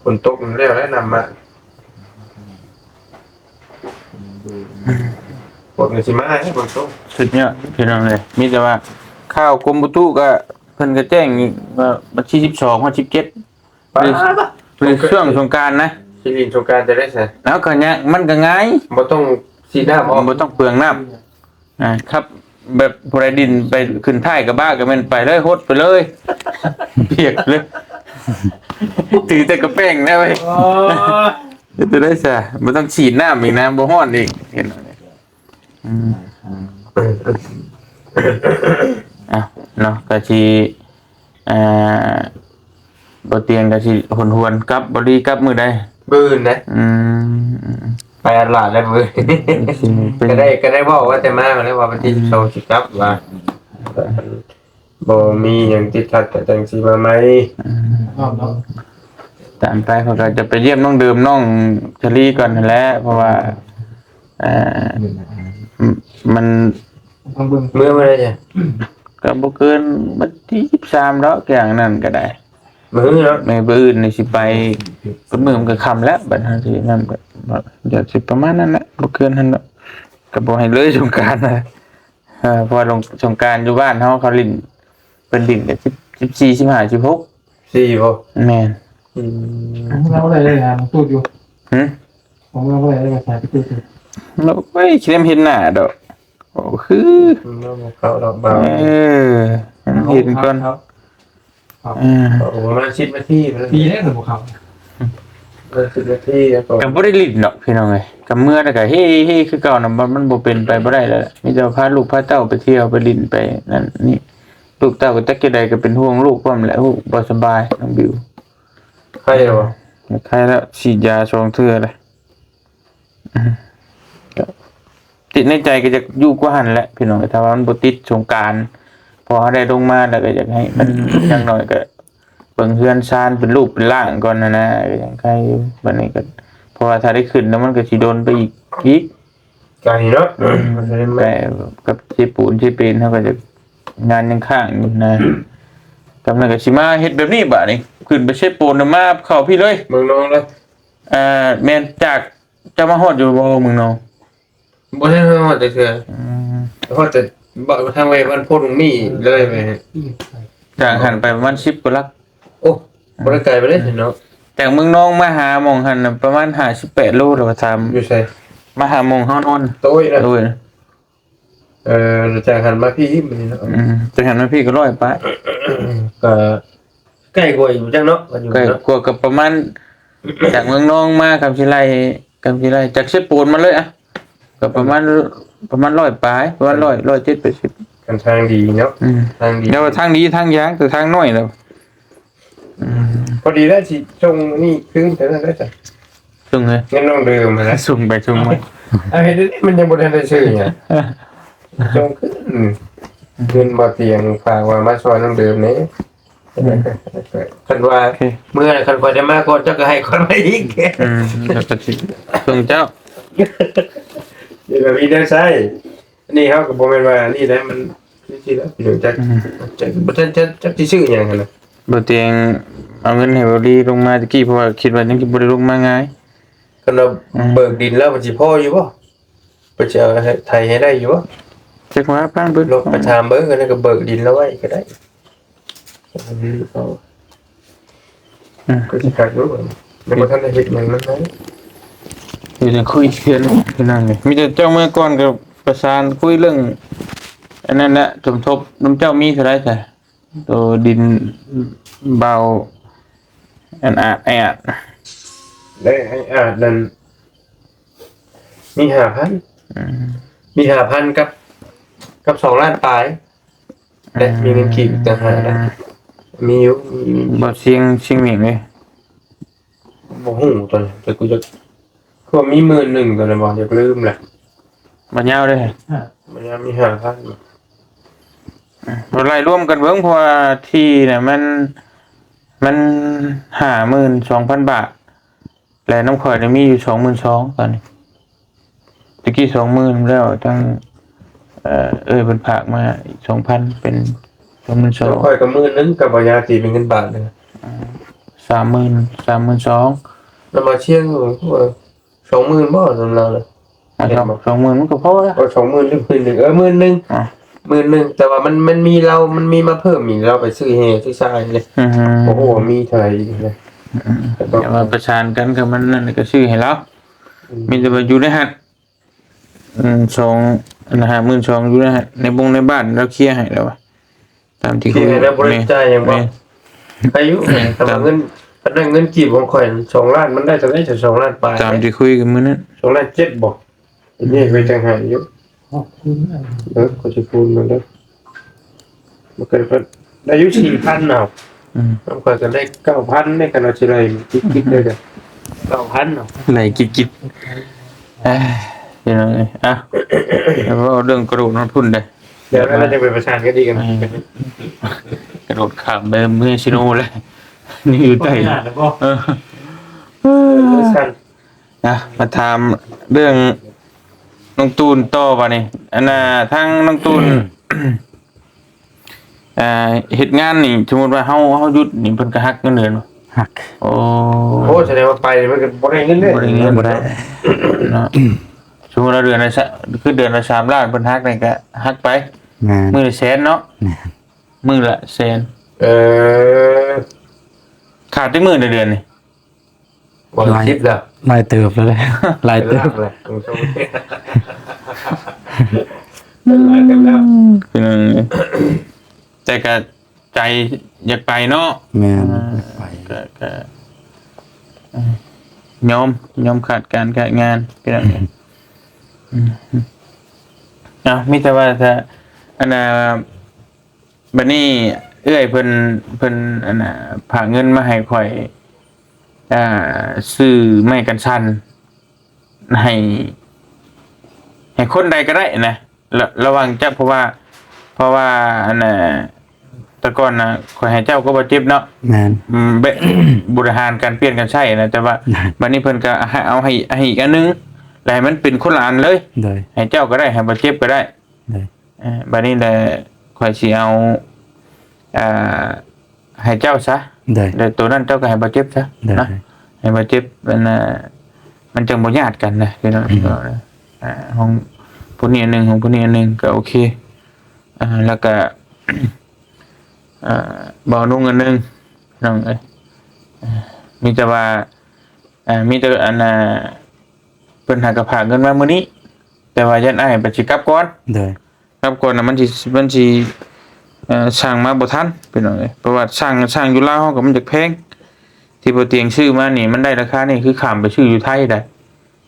ຝົນຕົກແລ້ວແຫຼະ ນ້ຳມາ ຝົນກໍຊິມາແລ້ວ ຝົນຕົກ. ສຸດຍອດພີ່ນ້ອງເອີຍ ມີແຕ່ວ່າຂ່າວກົມອຸຕຸກໍ ເພິ່ນກໍແຈ້ງວ່າວັນທີສິບສອງຮອດສິບເຈັດ ປາດ ຫຼື ຫຼືຊ່ວງສົງການນະ ຊິຫຼິ້ນສົງການຈະໄດ້ໃສ? ເອົາ ກໍຍາກ ມັນກໍງ່າຍ ບໍ່ຕ້ອງສີດນ້ຳອອກ ບໍ່ຕ້ອງເປືອງນ້ຳ. ອ່າ ຄັບ ແບບຜູ້ໃດຫຼິ້ນໄປຂຶ້ນທ້າຍກະບະກໍແມ່ນໄປເລີຍ ຫົດໄປເລີຍ ປຽກເລີຍ ຖືແຕ່ກະແປ້ງນະເວີຍ. ໂອ້ຍ ເຮັດຈັ່ງໃດຊະ ບໍ່ຕ້ອງສີດນ້ຳອີກນະ ບໍ່ຮ້ອນອີກ ເຫັນບໍ່? ອືມ ເອົາເນາະ ກໍຊິ ອ່າ ບໍ່ຕຽງກໍຊິຫົນຫວນກັບ ບໍ່ດີກັບມື້ໃດ? ມື້ອື່ນເດ້. ອືມ ໄປຕະຫຼາດແລ້ວມື້ອື່ນ ຊິເປັນ ກໍໄດ້ ກໍໄດ້ເວົ້າວ່າແຕ່ມາແລ້ວວ່າວັນທີ ອືມ ສິບສອງຊິກັບວ່າ ບໍ່ມີຫຍັງຕິດຂັດກໍຈັ່ງຊິມາໃໝ່. ອືມ ຕາມໄປເຂົາກໍຈະໄປຢ້ຽມນ້ອງເດີມ ນ້ອງຊາລີກ່ອນຫັ້ນແຫຼະ ເພາະວ່າ ເອີ ມັນ ເມື່ອມື້ໃດ? ກໍບໍ່ເກີນວັນທີສິບສາມດອກ ຢ່າງນັ້ນກໍໄດ້. ມື້ເນາະ ມື້ອື່ນນີ້ຊິໄປ ກໍມື້ມັນກໍຄ່ຳແລ້ວ ບັດເຮົາຊິນັ້ນກໍ ດຽວຊິປະມານນັ້ນແຫຼະ ບໍ່ເກີນຫັ້ນດອກ ກໍບໍ່ໃຫ້ເລີຍສົງການນະ. ເອີ ເພາະວ່າສົງການຢູ່ບ້ານເຮົາ ເຂົາຫຼິ້ນ ເພິ່ນຫຼິ້ນກັນສິບ ສິບສີ່ ສິບຫ້າ ສິບຫົກ ສີ່ບໍ່? ແມ່ນ. ອືມ ເຮົາໄດ້ໄດ້ຫາຕູ້ຢູ່. ຫື? ຂອງເຮົາບໍ່ໄດ້ໄດ້ສາຍຕູ້ຢູ່. ໂອ້ຍ ຊິໄດ້ເຫັນໜ້າດອກ. ໂອ້ ຄື ເຮົາບໍ່ເຂົ້າດອກ ເອີ ເຫັນກ່ອນ. ເອີ ເຂົ້າປະມານສິບນາທີ ປີແລ້ວບໍ່ເຂົ້າ ເອີ ສິບນາທີແລ້ວກໍ ກໍບໍ່ໄດ້ຫຼິ້ນດອກພີ່ນ້ອງເອີຍ ກໍເມືອແລ້ວກໍເຮໆຄືເກົ່ານະ. ມັນ ມັນບໍ່ເປັນໄປບໍ່ໄດ້ແລ້ວ ມີແຕ່ວ່າພາລູກພາເຕົ້າໄປທ່ຽວໄປຫຼິ້ນໄປນັ້ນນີ້ ລູກເຕົ້າກໍຈັກຈັ່ງໃດ ກໍເປັນຫ່ວງລູກພ້ອມແຫຼະ ລູກບໍ່ສະບາຍ ນ້ອງບິວ. ໄຂ້ແລ້ວບໍ່? ໄຂ້ແລ້ວ ສີດຢາສອງເທື່ອແລ້ວ. ຕິດໃນໃຈກໍຢາກຢູ່ກວ່າຫັ້ນແຫຼະພີ່ນ້ອງ ຖ້າວ່າມັນບໍ່ຕິດສົງການ ພໍເຮົາໄດ້ລົງມາແລ້ວກໍຢາກໃຫ້ມັນ ຢ່າງໜ້ອຍກໍເບິ່ງເຮືອນຊານເປັນຮູບເປັນຮ່າງກ່ອນຫັ້ນນະ ກໍຍັງໄຄຢູ່. ບັດນີ້ກໍ ເພາະວ່າຖ້າໄດ້ຂຶ້ນແລ້ວມັນກໍຊິດົນໄປອີກ ອີກ ໄກເນາະ ອືມ ໄປກັບເຊປູນເຊເປນ ເຮົາກໍຈະ ງານຍັງຄ້າງຢູ່ນະ. ກຳລັງກໍຊິມາເຮັດແບບນີ້ບາດນີ້ ຂຶ້ນໄປເຊໂປນ ມາເຂົ້າພີ້ເລີຍ ເມືອງນອງເລີຍ. ອ່າ ແມ່ນ ຈາກ ເຈົ້າມາຮອດຢູ່ບໍ່ເມືອງນອງ? ບໍ່ໄດ້ຮອດຈັກເທື່ອ. ອືມ ຮອດແຕ່ທາງໄປບ້ານໂພນມີເລີຍໄປ. ຈາກຫັ້ນໄປປະມານສິບກວ່າຫຼັກ. ໂອ້ ບໍ່ໄດ້ໄກປານໃດເນາະ. ຈາກເມືອງນອງມາຫາໝ່ອງຫັ້ນນະ ປະມານຫ້າສິບແປດໂລ ແລ້ວກໍຖາມ ຢູ່ໃສ? ມາຫາໝ່ອງເຮົານອນ. ໂຕຍນະ. ໂດຍ. ເອີ ຈາກຫັ້ນມາພີ້ບາດນີ້ເນາະ. ອືມ ຈາກຫັ້ນມາພີ້ກໍຮ້ອຍປາຍ. ກໍໃກ້ກວ່າຢູ່ຈັກເນາະ ກັນຢູ່ ໃກ້ ເນາະ ກວ່າກໍປະມານ ຈາກເມືອງນອງມາ ຄຳສີໄລ ຄຳສີໄລ ຈາກເຊໂປນມາເລີຍອະ ກໍປະມານ ປະມານຮ້ອຍປາຍ ປະມານຮ້ອຍ ຮ້ອຍເຈັດ ແປດສິບ. ຄັນທາງດີເນາະ. ອືມ ທາງດີ ແຕ່ວ່າທາງດີທາງຍາງ ແຕ່ທາງນ້ອຍແລ້ວ. ອືມ ພໍດີແລ້ວ ຊິສົ່ງນີ້ຄືນເທົ່ານັ້ນແຫຼະຈ້ະ. ສົ່ງເລີຍ ເງິນນ້ອງເດີມຫັ້ນແຫຼະ ສົ່ງໄປສົ່ງມາ. ເອົາ ເຮັດ ມັນຍັງບໍ່ທັນໄດ້ຊື້ຫຍັງ. ສົ່ງຄືນ ເງິນບໍ່ຕຽງຝາກວ່າມາຊ່ອຍນ້ອງເດີມແດ່. ອືມ ຄັນວ່າ ໂອເຄ ເມື່ອຄັນຂ້ອຍໄດ້ມາກ່ອນ ເຈົ້າກໍໃຫ້ຂ້ອຍມາອີກ. ອືມ ແລ້ວກໍຊິສົ່ງເຈົ້າ. ເດີ ມີແນວໃຊ້. ອັນນີ້ເຮົາກໍບໍ່ແມ່ນວ່ານີ້ນະ ມັນ ຄືຊິແລ້ວ ພີ່ນ້ອງ ຈັກ ອືມ ຈັກ ບໍ່ທັນ ຈັກ ຈັກຊິຊື້ຫຍັງຫັ້ນນະ. ບໍ່ຕຽງເອົາເງິນໃຫ້ບໍ່ລີລົງມາຕະກີ້ ເພາະວ່າຄິດວ່າຍັງຊິບໍ່ໄດ້ລົງມາງ່າຍ. ຄັນວ່າ ອືມ ເບີກດິນແລ້ວມັນຊິພໍຢູ່ບໍ່? ເພິ່ນຊິເອົາໄຖໃຫ້ໄດ້ຢູ່ບໍ່? ຈັກວ່າຟັງເບິ່ງ ລອງໄປຖາມເບິ່ງ ອັນນັ້ນກໍເບີກດິນລາວໄວ້ກໍໄດ້. ອືມ ກໍຊິຄັກຢູ່ ຍັງບໍ່ທັນໄດ້ເຮັດຫຍັງນຳໃດ. ມີແຕ່ຄຸຍເທື່ອນພີ່ນ້ອງນີ້ ມີແຕ່ເຈົ້າເມື່ອກ່ອນກໍປະສານຄຸຍເລື່ອງອັນນັ້ນແຫຼະ ສົມທົບນຳເຈົ້າມີເທົ່າໃດຊະ? ໂຕດິນເບົາ ອັນອາດແອດ ແລະ ໄອ້ອາດນັ້ນມີຫ້າພັນ. ອືມ ມີຫ້າພັນກັບ ກັບສອງລ້ານປາຍ. ແລະ ອືມ ມີເງິນກີບອີກຕ່າງຫາກນະ. ມີຢູ່ ມີ ມີ ບໍ່ຊຽງ ຊຽງໝຽງເດ້. ບໍ່ຮູ້ຕອນນັ້ນ ແຕ່ກູຢາກ ຄືວ່າມີໝື່ນໜຶ່ງຕອນນັ້ນບໍ່ ຢາກລືມແຫຼະ. ບັດຍາວເດ້ ບັດຍາວມີຫ້າພັນ. ບໍ່ໄລ່ລວມກັນເບິ່ງ ເພາະວ່າທີ່ນະມັນ ມັນຫ້າໝື່ນສອງພັນບາດ ແລະ ນຳຂ້ອຍນະມີຢູ່ສອງໝື່ນສອງຕອນນີ້. ຕະກີ້ສອງໝື່ນແລ້ວ ທາງ ເອີ ເອື້ອຍເພິ່ນຝາກມາອີກສອງພັນ ເປັນສອງໝື່ນສອງ. ຂ້ອຍກໍໝື່ນໜຶ່ງ ກໍບໍ່ຍາກຕີເປັນເງິນບາດເລີຍ ສາມໝື່ນ ສາມໝື່ນສອງ. ແລ້ວມາຊຽງ ສອງໝື່ນບໍ່ ນຳລາວນະ? ອ່າ ເຫັນບໍ່? ສອງໝື່ນມັນກໍພໍແລ້ວ. ເອີ ສອງໝື່ນ ຫຼື ໝື່ນໜຶ່ງ ເອີ ໝື່ນໜຶ່ງ ໝື່ນໜຶ່ງ ແຕ່ວ່າມັນ ມັນມີລາວ ມັນມີມາເພີ່ມອີກ ລາວໄປຊື້ແຮ່ຊື້ຊາຍເດ້. ອືຮຶ ບໍ່ຮູ້ວ່າມີເທົ່າໃດອີກນະ. ອືມ ແຕ່ວ່າປະສານກັນກັບມັນນັ້ນ ກໍຊື້ໃຫ້ລາວ. ອືມ ມີແຕ່ວ່າຢູ່ໃນຫັ້ນ ອືມ ສອງ ອັນຫ້າໝື່ນສອງ ຢູ່ໃນຫັ້ນ ໃນບົງໃນບ້ານລາວເຄຍໃຫ້ແລ້ວວ່າ ຕາມທີ່ຄຸຍ ເຄຍໃຫ້ແລ້ວບໍ່ໄດ້ຈ່າຍຫຍັງບໍ່? ແມ່ນ ໃຫ້ຢູ່. ແມ່ນ ແຕ່ວ່າເງິນ ຄັນໄດ້ເງິນກີບຂອງຂ້ອຍສອງລ້ານ ມັນໄດ້ເທົ່າໃດ? ສອງລ້ານປາຍ. ຕາມທີ່ຄຸຍກັນມື້ນັ້ນ ສອງລ້ານເຈັດບໍ່? ແຍກໄວ້ຕ່າງຫາກຢູ່. ເອີ ຂ້ອຍຊິຄູນມັນເດີ ມັນກໍໄດ້ຢູ່ສີ່ພັນເອົາ. ອືມ ຂ້ອຍກໍໄດ້ເກົ້າພັນເດ້ ຄັນວ່າຊິໄລ່ກິດໆເດີ ເກົ້າພັນເນາະ ໄລ່ກິດໆ. ເອີຍ ພີ່ນ້ອງເອີຍ ອ່ະ ແລ້ວເວົ້າເລື່ອງກະໂດດຮອດພຸ້ນເດ້ ດຽວເຮົາຈະໄປປະສານກັນອີກ. ເອີ ກະໂດດຂ້າມໄປເມືອງຊິໂນແລ້ວ ນີ້ຢູ່ໃຕ້. ເອີ ນະ ມາຖາມເລື່ອງນ້ອງຕູນຕໍ່ບາດນີ້. ອັນນ່າ ທາງນ້ອງຕູນ ອ່າ ເຮັດງານນີ້ ສົມມຸດວ່າເຮົາ ເຮົາຢຸດນີ້ ເພິ່ນກໍຫັກເງິນເດືອນບໍ່? ຫັກ. ໂອ້ ໂອ້ ສະແດງວ່າໄປມັນກໍບໍ່ໄດ້ເງິນເດ້. ບໍ່ໄດ້ເງິນ ບໍ່ໄດ້ເນາະ. ສົມມຸດວ່າເດືອນລະ ຄືເດືອນລະສາມລ້ານ ເພິ່ນຫັກນີ້ກໍຫັກໄປ. ແມ່ນ ມື້ລະແສນເນາະ. ແມ່ນ ມື້ລະແສນ. ເອີ ຂາດຈັກມື້ໃນເດືອນນີ້? ບໍ່ ຫຼາຍ ສິບແລ້ວ ຫຼາຍເຕີບແລ້ວເດ້ ຫຼາຍເຕີບ ຫຼາຍເຕີບແລ້ວ ຫຼາຍເຕີບແລ້ວ. ອືມ ພີ່ນ້ອງ ແຕ່ກະໃຈຢາກໄປເນາະ. ແມ່ນ ອ່າ ຢາກໄປ ກະ ກະ ຍອມ ຍອມຂາດການຂາດງານ ພີ່ນ້ອງ. ອືມ ເອົາ ມີແຕ່ວ່າ ຖ້າ ອັນນ່າ ບັດນີ້ເອື້ອຍເພິ່ນ ເພິ່ນ ອັນນ່າ ຝາກເງິນມາໃຫ້ຂ້ອຍ ອ່າ ຊື້ໄມ້ກັນສັ່ນ ໃຫ້ ໃຫ້ຄົນໃດກໍໄດ້ນະ ລະ ລະຫວ່າງເຈົ້າ ເພາະວ່າ ເພາະວ່າ ອັນນ່າ ແຕ່ກ່ອນນະ ຂ້ອຍໃຫ້ເຈົ້າກັບບ່າວເຈັບເນາະ ແມ່ນ ອືມ ແບບ ບໍລິຫານການປ່ຽນກັນໃຊ້ນະ ແຕ່ວ່າ ແມ່ນ ບັດນີ້ເພິ່ນກໍໃຫ້ ເອົາໃຫ້ ໃຫ້ອີກອັນໜຶ່ງ ແລ້ວໃຫ້ມັນເປັນຄົນລະອັນເລີຍ ໂດຍ ໃຫ້ເຈົ້າກໍໄດ້ ໃຫ້ບ່າວເຈັບກໍໄດ້ ໂດຍ ເອີ ບັດນີ້ແຫຼະ ຂ້ອຍຊິເອົາ ອ່າ ໃຫ້ເຈົ້າຊະ ໂດຍ ແລ້ວໂຕນັ້ນເຈົ້າກໍໃຫ້ບ່າວເຈັບຊະ ໂດຍ ນະ ໃຫ້ບ່າວເຈັບ ອັນນ່າ ມັນຈັ່ງບໍ່ຍາດກັນນະ ພີ່ນ້ອງ ອືມ ອ່າ ຂອງຜູ້ນີ້ອັນໜຶ່ງ ຂອງຜູ້ນີ້ອັນໜຶ່ງ ກໍໂອເຄ ອ່າ ແລ້ວກໍ ອ່າ ບ່າວນຸ່ງອັນໜຶ່ງ ພີ່ນ້ອງເອີຍ ອ່າ ມີແຕ່ວ່າ ອ່າ ມີແຕ່ ອັນນ່າ ເພິ່ນຫາກໍຝາກເງິນມາມື້ນີ້ ແຕ່ວ່າຢ້ານອ້າຍໄປຊິກັບກ່ອນ ໂດຍ ກັບກ່ອນນະ ມັນຊິ ມັນຊິ ເອີ ສັ່ງມາບໍ່ທັນ ພີ່ນ້ອງເອີຍ ເພາະວ່າສັ່ງ ສັ່ງຢູ່ລາວເຮົາກໍມັນຈະແພງ ທີ່ບໍ່ຕຽງຊື້ມານີ້ ມັນໄດ້ລາຄານີ້ ຄືຂ້າມໄປຊື້ຢູ່ໄທໄດ໋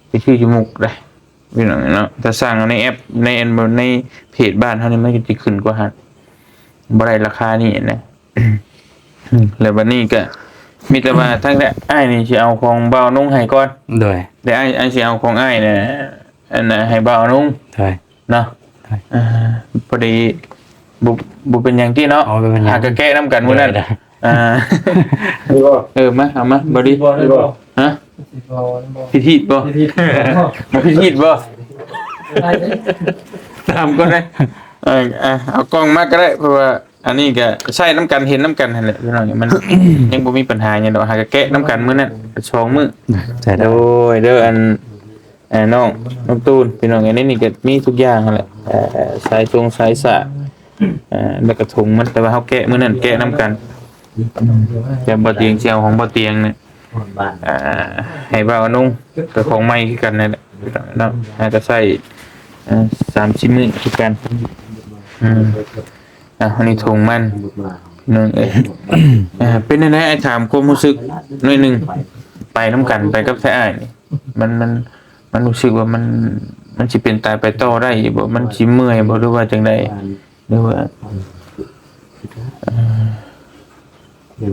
ໄປຊື້ຢູ່ມຸກໄດ໋ ພີ່ນ້ອງເນາະ ແຕ່ສັ່ງໃນແອັບ ໃນອັນ ໃນເພຈບ້ານເຮົານີ້ ມັນກໍຈະຂຶ້ນກວ່າຫັ້ນ ບໍ່ໄດ້ລາຄານີ້ນະ ແລ້ວບັດນີ້ກໍມີແຕ່ວ່າທາງອ້າຍນີ້ຊິເອົາຂອງບ່າວນຸ່ງໃຫ້ກ່ອນ ໂດຍ ແລ້ວອ້າຍ ອ້າຍຊິເອົາຂອງອ້າຍນະ ອັນນ່າ ໃຫ້ບ່າວນຸ່ງ ໂດຍ ເນາະ ໂດຍ ອ່າ ພໍດີ ບໍ່ ບໍ່ເປັນຫຍັງຕິເນາະ ບໍ່ເປັນຫຍັງ ຫາກະແກະນຳກັນມື້ນັ້ນ ໂດຍ ອ່າ ເອີ ມາ ເອົາມາ ບໍ່ດີ ບໍ່ ຮະ ບໍ່ ພິທີດບໍ່ ພິທີດບໍ່ ພິທີດບໍ່ ຖາມກ່ອນເດ້ ເອີ ອ່າ ເອົາກ່ອງມາກໍໄດ້ ເພາະວ່າ ອັນນີ້ກໍໃຊ້ນຳກັນ ເຫັນນຳກັນຫັ້ນແຫຼະ ພີ່ນ້ອງ ມັນ ຍັງບໍ່ມີບັນຫາຫຍັງດອກ ຫາກະແກະນຳກັນມື້ນັ້ນ ສອງມື້ ໃຊ້ໄດ້ ໂດຍ ເດີ ອັນ ເອີ ນ້ອງ ນ້ອງຕູນ ພີ່ນ້ອງ ອັນນີ້ນີ້ກໍມີທຸກຢ່າງຫັ້ນແຫຼະ ເອີ ສາຍຊົງສາຍສາກ ເອີ ແລ້ວກໍຖົງມັນ ແຕ່ວ່າເຮົາແກະມື້ນັ້ນແກະນຳກັນ ແຕ່ບໍ່ຕຽງ ຊິເອົາຂອງບໍ່ຕຽງນີ້ ອ່າ ໃຫ້ບ່າວນຸ່ງ ກໍຂອງໃໝ່ຄືກັນນັ້ນແຫຼະເນາະ ຫາກໍໃຊ້ ເອີ ສາມສີ່ມື້ຄືກັນ ອືມ ອ່າ ອັນນີ້ຖົງມັນ ນ້ອງເອີຍ ເປັນແນວໃດ ອ້າຍຖາມຄວາມຮູ້ສຶກໜ້ອຍໜຶ່ງ ໄປນຳກັນ ໄປກັບໄທອ້າຍນີ້ ມັນ ມັນ ມັນຮູ້ສຶກວ່າມັນ ມັນຊິເປັນຕາຍໄປຕໍ່ໄດ້ຢູ່ບໍ່ ມັນຊິເມື່ອຍບໍ່ ຫຼືວ່າຈັ່ງໃດ ຫຼືວ່າ ເອີ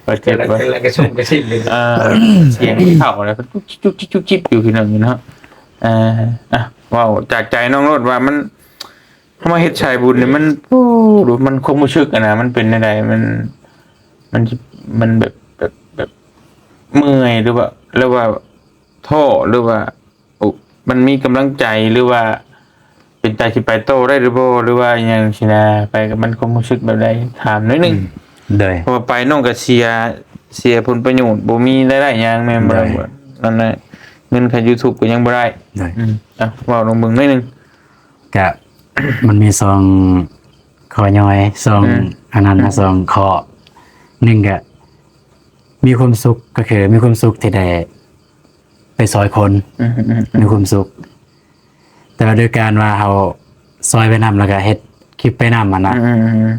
ວ່າເຈັບບໍ່ ແລ້ວກໍສົ່ງໄປສິ້ນເລີຍ ເອີ ສຽງເຂົ້າແລ້ວ ຈຸກຈິກ ຈຸກຈິກຢູ່ ພີ່ນ້ອງເນາະ ເອີ ອ່ະ ເວົ້າຈາກໃຈນ້ອງໂລດວ່າມັນ ເຮົາມາເຮັດສາຍບຸນນີ້ມັນ ໂອ້ ມັນຄວາມຮູ້ສຶກຫັ້ນນະ ມັນເປັນແນວໃດ ມັນ ມັນ ມັນແບບ ແບບ ແບບເມື່ອຍ ຫຼືວ່າ ຫຼືວ່າທໍ້ ຫຼືວ່າ ໂອ້ ມັນມີກຳລັງໃຈ ຫຼືວ່າເປັນຕາຊິໄປຕໍ່ໄດ້ຫຼືບໍ່ ຫຼືວ່າອີ່ຫຍັງຊີ້ນະ ໄປກັບມັນຄວາມຮູ້ສຶກແບບໃດ ຖາມໜ້ອຍໜຶ່ງ ອືມ ໂດຍ ເພາະວ່າໄປນ້ອງກໍເສຍ ເສຍຜົນປະໂຫຍດ ບໍ່ມີລາຍໄດ້ຫຍັງ ແມ່ນບໍ່? ໂດຍ ນັ້ນນະ ເງິນຄ່າຢູທູບກໍຍັງບໍ່ໄດ້ ໂດຍ ອືມ ອ່ະ ເວົ້າລອງເບິ່ງໜ້ອຍໜຶ່ງ ກະ ມັນມີສອງຂໍ້ຍ່ອຍ ສອງ ອືມ ອັນນັ້ນນະ ອືມ ສອງຂໍ້ ໜຶ່ງກະ ມີຄວາມສຸກ ກໍຄືມີຄວາມສຸກທີ່ໄດ້ໄປຊ່ອຍຄົນ ອືມ ອືມ ອືມ ມີຄວາມສຸກ ແຕ່ວ່າໂດຍການວ່າເຮົາຊ່ອຍໄປນຳ ແລ້ວກໍເຮັດຄລິບໄປນຳຫັ້ນນະ ອືມ ອືມ ອືມ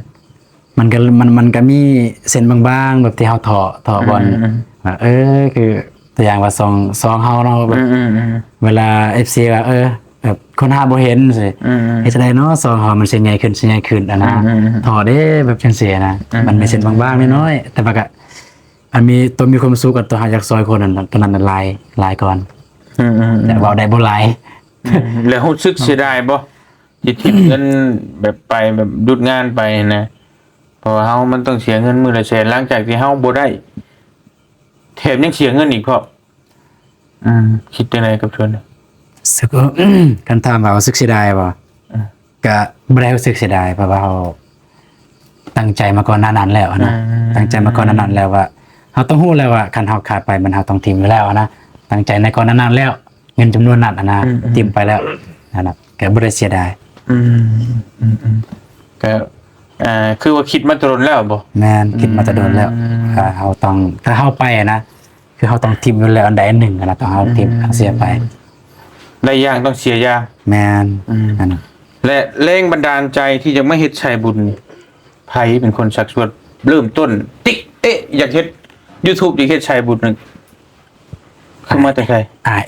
ມັນກໍ ມັນ ມັນກໍມີເສັ້ນບາງໆ ແບບທີ່ເຮົາທໍ້ ທໍ້ບ່ອນ ອືມ ອືມ ວ່າ ເອີ ຄືຕົວຢ່າງວ່າຊ່ອງ ຊ່ອງເຮົາເນາະ ແບບ ອືມ ອືມ ອືມ ເວລາເອັຟຊີວ່າ ເອີ ແບບຄົ້ນຫາບໍ່ເຫັນຊີ້ ອືມ ເຮັດຈັ່ງໃດເນາະ ຊ່ອງເຮົາມັນຊິໃຫຍ່ຂຶ້ນ ຊິໃຫຍ່ຂຶ້ນ ອັນນະ ອືມ ອືມ ອືມ ທໍ້ເດ້ ແບບຈັ່ງຊີ້ນະ ອືມ ມັນມີເສັ້ນບາງໆ ນ້ອຍໆ ແຕ່ວ່າກໍ ອັນມີ ຕົວມີຄວາມສຸກກັບຕົວເຮົາຢາກຊ່ອຍຄົນນັ້ນ ຕົວນັ້ນຫຼາຍ ຫຼາຍກ່ອນ ອືມ ອືມ ອືມ ແຕ່ເວົ້າໄດ້ບໍ່ຫຼາຍ ອືມ ແລ້ວຮູ້ສຶກເສຍດາຍບໍ່ ທີ່ຖິ້ມເງິນແບບໄປ ແບບຢຸດງານໄປນະ ເພາະວ່າເຮົາມັນຕ້ອງເສຍເງິນມື້ລະແສນ ຫຼັງຈາກທີ່ເຮົາບໍ່ໄດ້ ແຖມຍັງເສຍເງິນອີກພ້ອມ ອືມ ຄິດຈັ່ງໃດກັບສ່ວນນີ້? ຮູ້ສຶກ ຄັນຖາມວ່າຮູ້ສຶກເສຍດາຍບໍ່? ອືມ ກະບໍ່ໄດ້ຮູ້ສຶກເສຍດາຍ ເພາະວ່າເຮົາຕັ້ງໃຈມາກ່ອນໜ້ານັ້ນແລ້ວນະ ອືມ ຕັ້ງໃຈມາກ່ອນໜ້ານັ້ນແລ້ວວ່າ ເຮົາຕ້ອງຮູ້ແລ້ວວ່າ ຄັນເຮົາຂາຍໄປ ມັນ ເຮົາຕ້ອງຖິ້ມຢູ່ແລ້ວນະ ຕັ້ງໃຈໃນກ່ອນໜ້ານັ້ນແລ້ວ ເງິນຈຳນວນນັ້ນນະ ອືມ ຖິ້ມໄປແລ້ວ ນັ້ນນະ ກະບໍ່ໄດ້ເສຍດາຍ ອືມ ອືມ ອືມ ກະ ອ່າ ຄືວ່າຄິດມາແຕ່ດົນແລ້ວບໍ່? ແມ່ນ ຄິດມາແຕ່ດົນແລ້ວ ອືມ ວ່າເຮົາຕ້ອງ ຖ້າເຮົາໄປນະ ຄືເຮົາຕ້ອງຖິ້ມຢູ່ແລ້ວອັນໃດອັນໜຶ່ງນະ ຕ້ອງເຮົາຖິ້ມ ອືມ ເຮົາເສຍໄປ ໄດ້ຢ່າງຕ້ອງເສຍຢ່າງ ແມ່ນ ອືມ ນັ້ນ ແລະ ແລງບັນດານໃຈທີ່ຈະມາເຮັດສາຍບຸນນີ້ ໃຜເປັນຄົນຊັກຊວນເລີ່ມຕົ້ນ ຕິກເອະ ຢາກເຮັດຢູທູບ ຢາກເຮັດສາຍບຸນນີ້ ຄືມາແຕ່ໃສ? ອ້າຍ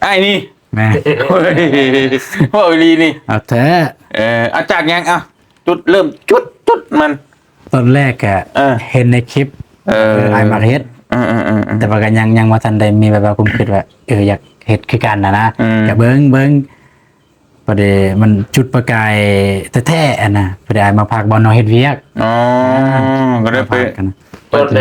ອ້າຍນີ້ ແມ່ນ ໂອ້ຍ ເວົ້າອີ່ຫຼີນີ້ ເອົາແທ້ ເອີ ເອົາຈາກຫຍັງ ເອົາ ຈຸດເລີ່ມ ຈຸດ ຈຸດມັນ ຕອນແລກກະ ເອີ ເຫັນໃນຄລິບ ເອີ ເອີ ອ້າຍມັກເຮັດ ເອີ ເອີ ເອີ ເອີ ແຕ່ວ່າກໍຍັງ ຍັງບໍ່ທັນໄດ້ມີແບບວ່າຄວາມຄິດວ່າ ເອີ ຢາກເຮັດຄືກັນນະນະ ອືມ ກໍເບິ່ງ ເບິ່ງ ພໍດີມັນຈຸດປະກາຍແທ້ໆ ຫັ້ນນະ ພໍດີອ້າຍມາພັກບ່ອນນ້ອງເຮັດວຽກ ອໍ ອ່າ ກໍໄດ້ໄປ ມາພັກກັນ ຕອນໃດ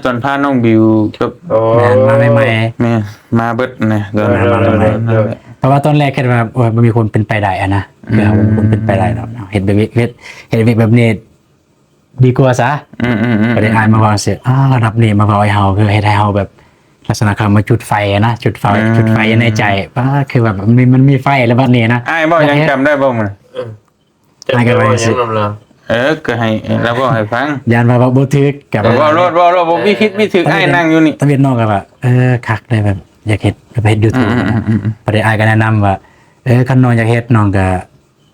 ຕອນພານ້ອງບິວກັບ ໂອ້ ແມ່ນ ມາໃໝ່ໆ ແມ່ນ ມາເບິດນະ ຕອນນັ້ນ ເອີ ມາໃໝ່ໆ ເອີ ເອີ ເພາະວ່າຕອນແລກຄິດວ່າ ໂອ້ຍ ບໍ່ມີຄວາມເປັນໄປໄດ້ຫັ້ນນະ ອືມ ຄືເຮົາບໍ່ມີຄວາມເປັນໄປໄດ້ດອກ ເຮັດແບບ ເຮັດ ເຮັດວຽກແບບນີ້ດີກວ່າຊະ ອືມໆໆ ກໍໄດ້ອ້າຍມາເວົ້າຊີ້ ອ້າ ລະດັບນີ້ມາເວົ້າໃຫ້ເຮົາ ຄືເຮັດໃຫ້ເຮົາແບບ ລັກສະນະເຂົາມາຈຸດໄຟນະ ຈຸດໄຟ ອືມ ຈຸດໄຟໃນໃຈ ປ້າ ຄືແບບມັນມີ ມັນມີໄຟແລ້ວບັດນີ້ນະ ອ້າຍເວົ້າຫຍັງ ຢາກເຮັດ ຈຳໄດ້ບໍ່ມື້ນັ້ນ? ເອີ ອ້າຍກໍເວົ້າຫຍັງນຳລາວ? ເອີ ກໍໃຫ້ລາວເວົ້າໃຫ້ຟັງ ຢ້ານວ່າເວົ້າບໍ່ຖືກ ກໍເວົ້າໂລດ ເວົ້າໂລດ ບໍ່ມີຜິດມີຖືກ ເອີ ອ້າຍນັ່ງຢູ່ນີ້ ຕາເວັນນ້ອງກໍວ່າ ເອີ ຄັກເລີຍ ແບບຢາກເຮັດ ແບບເຮັດ YouTube ອືມໆໆໆ ພໍດີອ້າຍກໍແນະນຳວ່າ ເອີ ຄັນນ້ອງຢາກເຮັດ ນ້ອງກໍ